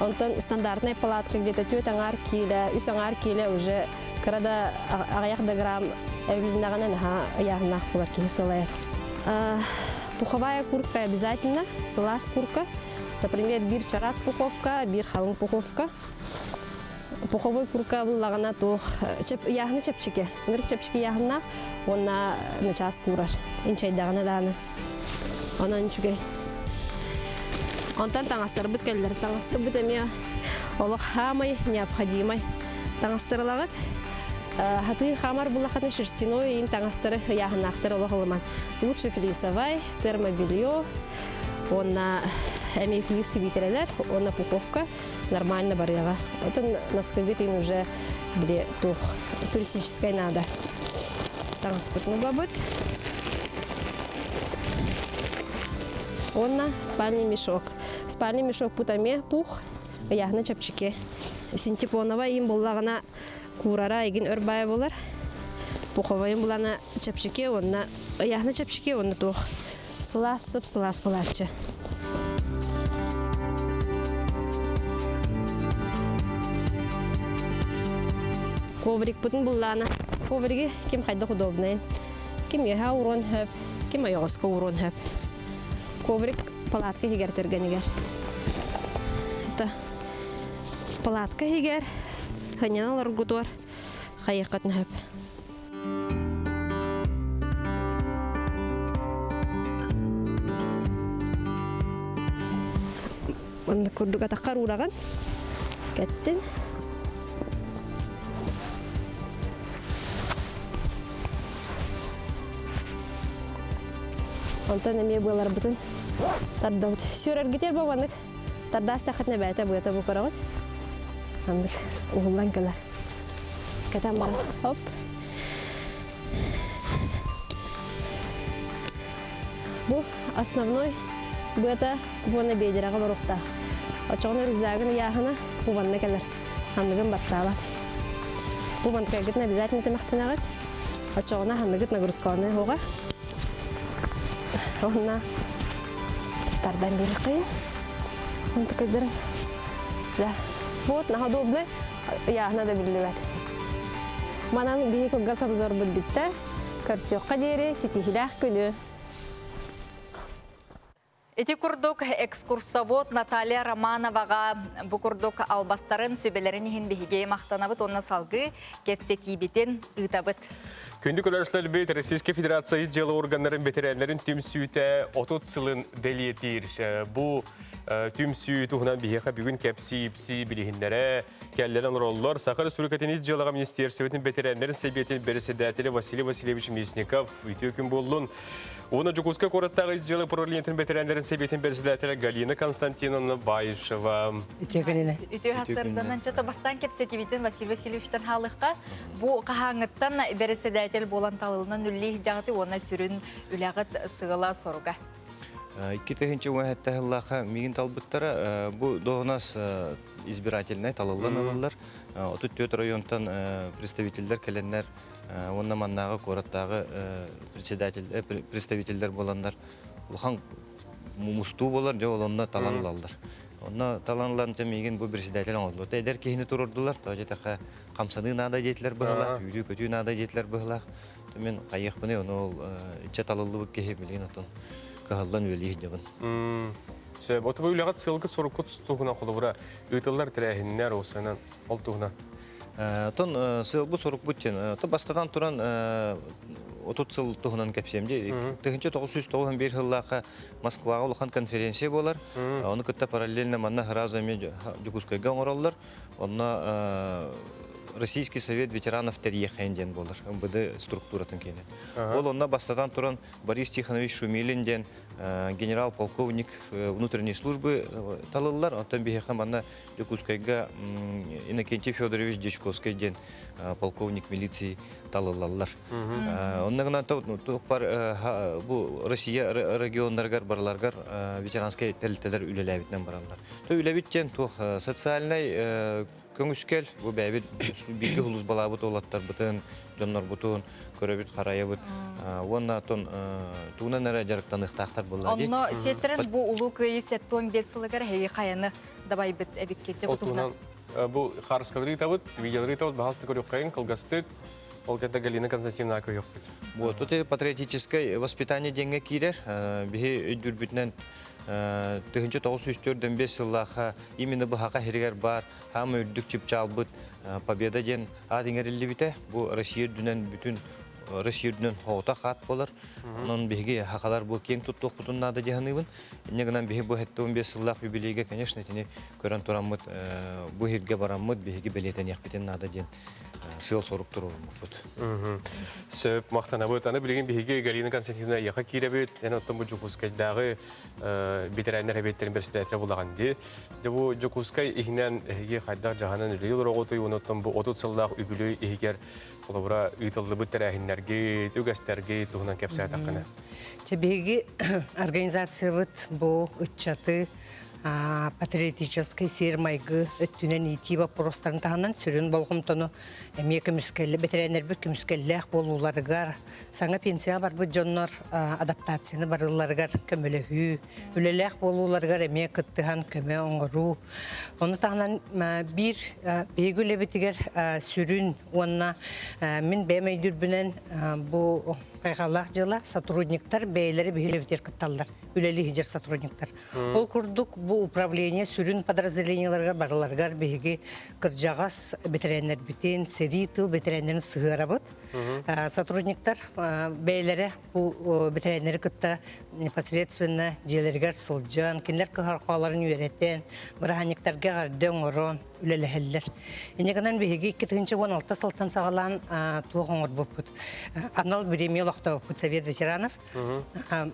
Онтон стандартная палатка где-то түөрт аҥаар киилэ, үс аҥаар киилэ уже кыра да аҕыйах да грамм эбилиннэҕинэ наһаа ыйааһыннаах буолар киһи сылайар. Пуховая куртка обязательно, сылаас куртка. Например, биир чараас пуховка, биир халыҥ пуховка. Пуховой курка буллаҕына туох ыйааһына чэпчэки, ынырык чэпчэки ыйааһыннаах уонна начаас куурар. Инчэйдэҕинэ даҕаны. Онон үчүгэй. Онтон таҥастарбыт кэллэр. Таҥастарбыт эмиэ олох хаамай необходимай. Таҥастарылаҕыт хатыы хаамар буллаххытына шерстяной иин таҥастары ыйааһыннаахтар олох ылыман. Лучше флисовай, термобелье, уонна эмиэ флис сибиитэрэлэр, уонна пуховка нормально барыаҕа. Отон носкыгыт иин уже били туох туристическай надо. Таҥаспытын угабыт. Уонна спальный мешок. Спальный мешок эмиэ пух, ыйааһына чэпчэки. Синтепонова иин буллаҕына куурара игин өр баайа буолар. Пуховайын булана чэпчэки уонна ыйааһына чэпчэки уонна туох. Сылаас сып сылаас булааччы. Коврикпытын буллаана. Ковриги ким хайдах удобнайын. Ким үөһэ уруон хөп, ким ойоҕоско уруон хөп. Коврик палатка иһигэр тэргэнигэр. Это палатка иһигэр ханьана олоргутуар хайыаххытын хөп. Маннык курдук атаххар уураҕын. Кэттин. Онтон эмиэ быаларбытын тардабыт. Сүөрэргитигэр бу маннык тардаас сахатына бэйэтэ быата бу көрөҕүт. Маннык уһуллан кэлэр. Кэтэн баран хоп. Бу основной быата буона бедераҕа баруохтаах. Оччоҕуна рюкзагын ыйааһына бу манна кэлэр. Ханныгын баттаабат. Бу мантыкайгытын обязательно тэмэхтэнэҕит. Оччоҕуна ханныгыт нагрузкаланыы оһоҕо. Онна тардан биэриэххэйин. Мантыкайдарын. Да. Вот наһаа удобный. Ыйааһына да биллибэт. Манан биһи кылгас обзорбут бүттэ. Көрсүөххэ диэри ситиһиилээх күнү! Ити курдук экскурсовод Наталья Романоваҕа бу курдук албастарын, сүбэлэрин иһин биһиги махтанабыт уонна салгыы кэпсэтиибитин ыытабыт. Күндү көрөөччүлэрбит, Российскай Федерация ис дьыала органнарын бэтэрээннэрин түмсүүтэ 30 сылын бэлиэтиир. Бу түмсүү туһунан биһиэхэ бүгүн кэпсии-ипсии билиһиннэрэ кэллэрэн олороллор. Саха Республикатын ис дьыалаҕа министиэрсибэтин бэтэрээннэрин сэбиэтин бэрэссэдээтэлэ Василий Васильевич Местников үтүө күн буоллун. Уонна Дьокуускай куораттааҕы ис дьыала управлениетын бэтэрээннэрин сэбиэтин бэрэссэдээтэлэ Галина Константиновна Баишева. Үтүө күнүнэн. Үтүө сарсыарданан чото бастаан кэпсэтибитин Василий Васильевичтан хаалыахха. Бу хаһааҥҥыттан бэрэссэдээтэл буолан талылынан үллиих дьаҕыты уонна сүрүн үлэҕит сыала-соруга. 2017 сыллаахха миигин талбыттара. Бу дуоһунас избирательнай талыллан ылыллар. 34 районтан представителлэр кэлэннэр уонна маннааҕы куораттааҕы председатель представителлэр буоланнар улахан мустуу болар, дьэ ол онно талан ылаллар. Онно талан ылан миигин бу председатель оҥордулар. Эдэр киһини туруордулар, тоҕо диэтэххэ хамсаныы наада диэтилэр быһылаах, үүрүү-көтүү наада диэтилэр быһылаах. Мин хайыахпыный, ону ол иччэ талыллыбыт киһи билигин отон кыһаллан үлэлии сылдьабын. Сөп. Оту үлэҕит сылгы соруккут туһунан холобура ыытыллар тэрээһиннэр осанан ол туһунан. Отон сыалбы сорукпут диэн, то бастатан туран 30 сыл туһунан кэпсиэм дии. 1991 сыллаахха Москваҕа улахан конференция буолар. Ону кытта параллельно манна сразу эмиэ Дьокуускайга оҥороллор. Онно Российский совет ветеранов тэрийэхэйин диэн буолар, МВД структуратын киинэ. Ол онно бастатан туран Борис Тихонович Шумилин диэн генерал-полковник внутренней службы талыллар. Оттон биһиэхэ манна Дьокуускайга Иннокентий Федорович Дьячковский диэн полковник милиции талыллаллар. Онно гынан туох бар бу Россия регионнарыгар барыларгар ветеранскай тэрилтэлэр үлэлээбитинэн бараллар. То үлэбит диэн туох социальнай көҥүскэл бу бэйэбит бииргэ сулууспалаабыт уолаттарбытын, дьоннорбутун көрөбүт, харайабыт уонна оттон тугунан эрэ дьарыктаныахтаахтар буолла дии. Онно сиэттэрэн бу Улуу Кыайыы 75 сылыгар эһиги хайаны дабайбыт эбиккит. Дьэ бу туһунан. Бу харыскалары ыытабыт, видеолары ыытабыт, баһаалыста көрүөххэйин, кылгастык. Ол кэнтэ Галина Константиновна көрүөхпүт. Вот, тут патриотическое воспитание диэҥҥэ киирэр. Биһи өйдүүрбүтүнэн 1945 сыллаахха именно быһаха иһигэр баар хаама үрдүк чыпчаалбыт Победа диэн аат иҥэриллибитэ. Бу Россия үрдүнэн бүтүн Россия үрдүнэн хоҕутах аат буолар. Онон биһиги хахалар бу киэҥ туттуохпутун наада дии саныыбын. Инньэ гынан биһи бу 75 сыллаах юбилейга, конечно, итини көрөн тураммыт бу иһиргэ бараммыт биһиги бэлиэтэниэхпитин наада диэн сыал-сорук туруоруммуппут. Сөп, махтанабыт. Аны билигин биһиги Галина Константиновна эйиэхэ киирэбит. Эн оттон бу Дьокуускайдааҕы бэтэрээннэр эбиэттэрин председателэ булаҕын дии. Дьэ бу Дьокуускай иһинэн эһиги хайдах дьаһанан үлэлии олороҕутуй уонна оттон бу 30 сыллаах үбүлүөй иһигэр холобура ыытыллыбыт тэрээһиннэргит, үгэстэргит туһунан кэпсээтэххинэ. Чэ биһиги организациябыт бу ыччаты. Патриотическай сиэр-майгы өттүнэн иитии боппуруостарын таһынан сүрүн болҕомтону эмиэ көмүскэллэ бэтэрээннэрбит көмүскэллээх буолууларыгар, саҥа пенсияҕа барбыт дьоннор адаптацияны барылларыгар көмөлөһүү, үлэлээх буолууларыгар эмиэ кыттыһан көмө оҥоруу. Ону таһынан биир биһиги үлэбитигэр сүрүн уонна мин бэйэм өйдүүрбүнэн бу хайҕаллаах дьыала сотрудниктар бэйэлэрэ биһиги үлэбитигэр кытталлар, үлэлии сылдьар сотрудниктар. Ол курдук бу управление сүрүн подразделениеларыгар барыларыгар биһиги кырдьаҕас бэтэрээннэрбитин, сэрии тыл бэтэрээннэрин сыһыарабыт. Сотрудниктар бэйэлэрэ бу бэтэрээннэри кытта непосредственно дьиэлэригэр сылдьан, кинилэр кыһарҕаларын үөрэтэн, бырааһынньыктарга эҕэрдэ оҥорон үлэлэһэллэр. Инньэ гынан биһиги 2016 сылтан саҕалаан туох оҥорбуппут. Анал бириэмийэ олохтообуппут Совет ветеранов.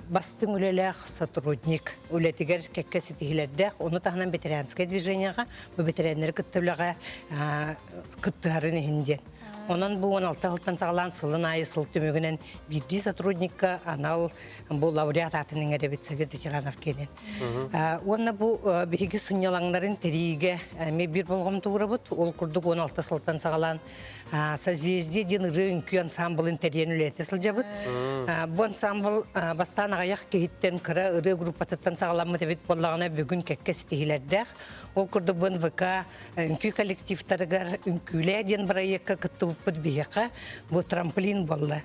Бастыҥ үлэлээх сотрудник үлэтигэр кэккэ ситиһиилэрдээх, ону таһынан ветеранскай движениеҕа бу бэтэрээннэри кытта үлэҕэ кыттыһарын иһин диэн. Онон бу 16 сылтан саҕалаан сылын аайы сыл түмүгүнэн биирдии сотрудникка анал бу лауреат аатын иҥэрэбит Совет ветеранов киэнин. Уонна бу биһиги сынньалаҥнарын тэрийиигэ эмиэ биир болҕомто уурабыт. Ол курдук 16 сылтан саҕалаан Созвездие диэн ырыа үҥкүү ансамблын тэрийэн үлэлэтэ сылдьабыт. Бу ансамбл бастаан аҕыйах киһиттэн кыра ырыа группатыттан саҕаламмыт эбит буоллаҕына бүгүн кэккэ ситиһиилэрдээх. Ол курдук бу НВК үҥкүү коллективтарыгар Үҥкүүлээ диэн бырайыакка кыттыбыппыт биһиэхэ бу трамплин буолла.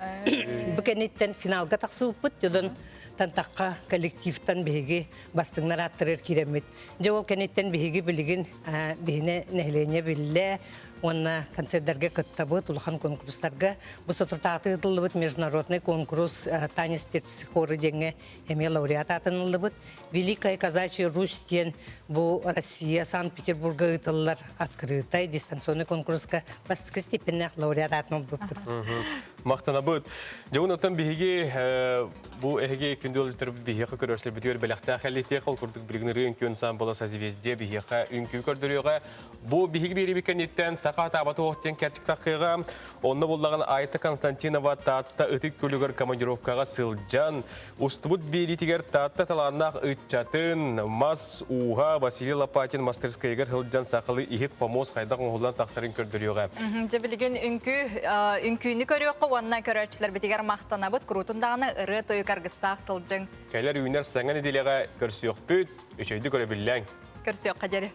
Бу кэнниттэн финалга тахсыбыппыт, дьонон тантахха коллективтан биһиги бастыҥнар ааттарыгар киирэммит. Дьэ ол кэнниттэн биһиги билигин биһине нэһилиэнньэ биллэ уонна концерттарга кыттабыт, улахан конкурстарга. Бу соторутааҕыта ыытыллыбыт международный конкурс «Танец терпсихоры» диэҥҥэ эмиэ лауреат аатын ыллыбыт. Великая Казачья Русь диэн бу Россия Санкт-Петербурга ыытыллар открытай дистанционный конкурска бастакы степеннээх лауреат аатын ылбыппыт. Махтанабыт. Дьэ, оттон биһиги бу эһиги күндү ыалдьыттарбыт биһиэхэ көрөрсөрбүтүгэр бэлэхтээх элитиэх ол курдук билигин ырыа үҥкүү ансамбла Созвездие биһиэхэ үҥкүү көрдөрүөҕэ. Бу биһиги биэриибит кэнниттэн саха атаабата уох диэн кэрчик таххыаҕа. Онно буллаҕын Айта Константинова Таатта Ытык Күлүгэр командировкаҕа сылдьан, устубут биэриитигэр Таатта талааннаах ыччатын мас ууһа Василий Лопатин мастерскайыгар сылдьан сахалыы иһит-хомуос хайдах оҥоһуллан тахсарын көрдөрүөҕэ. Дьэ билигин үҥкүү үҥкүүнү көрүөххэ уонна көрөөччүлэрбитигэр махтанабыт. Куруутун даҕаны ырыа-тойук аргыстаах сылдьыҥ. Кэлэр үүнэр саҥа нэдиэлэҕэ көрсүөхпүт. Үчүгэйдик өрөбүллээҥ. Көрсүөххэ диэри.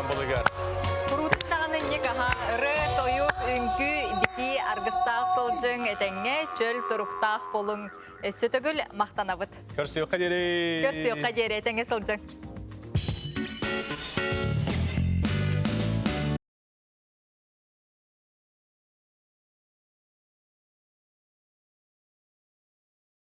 ансамблыгар. Куруутун даҕаны инник аһа ырыа, тойук, үҥкүү, битии аргыстаах сылдьыҥ, этэҥҥэ чөл туруктаах буолуҥ. Өссө төгүл махтанабыт. Көрсүөххэ диэри! Көрсүөххэ диэри этэҥҥэ сылдьыҥ.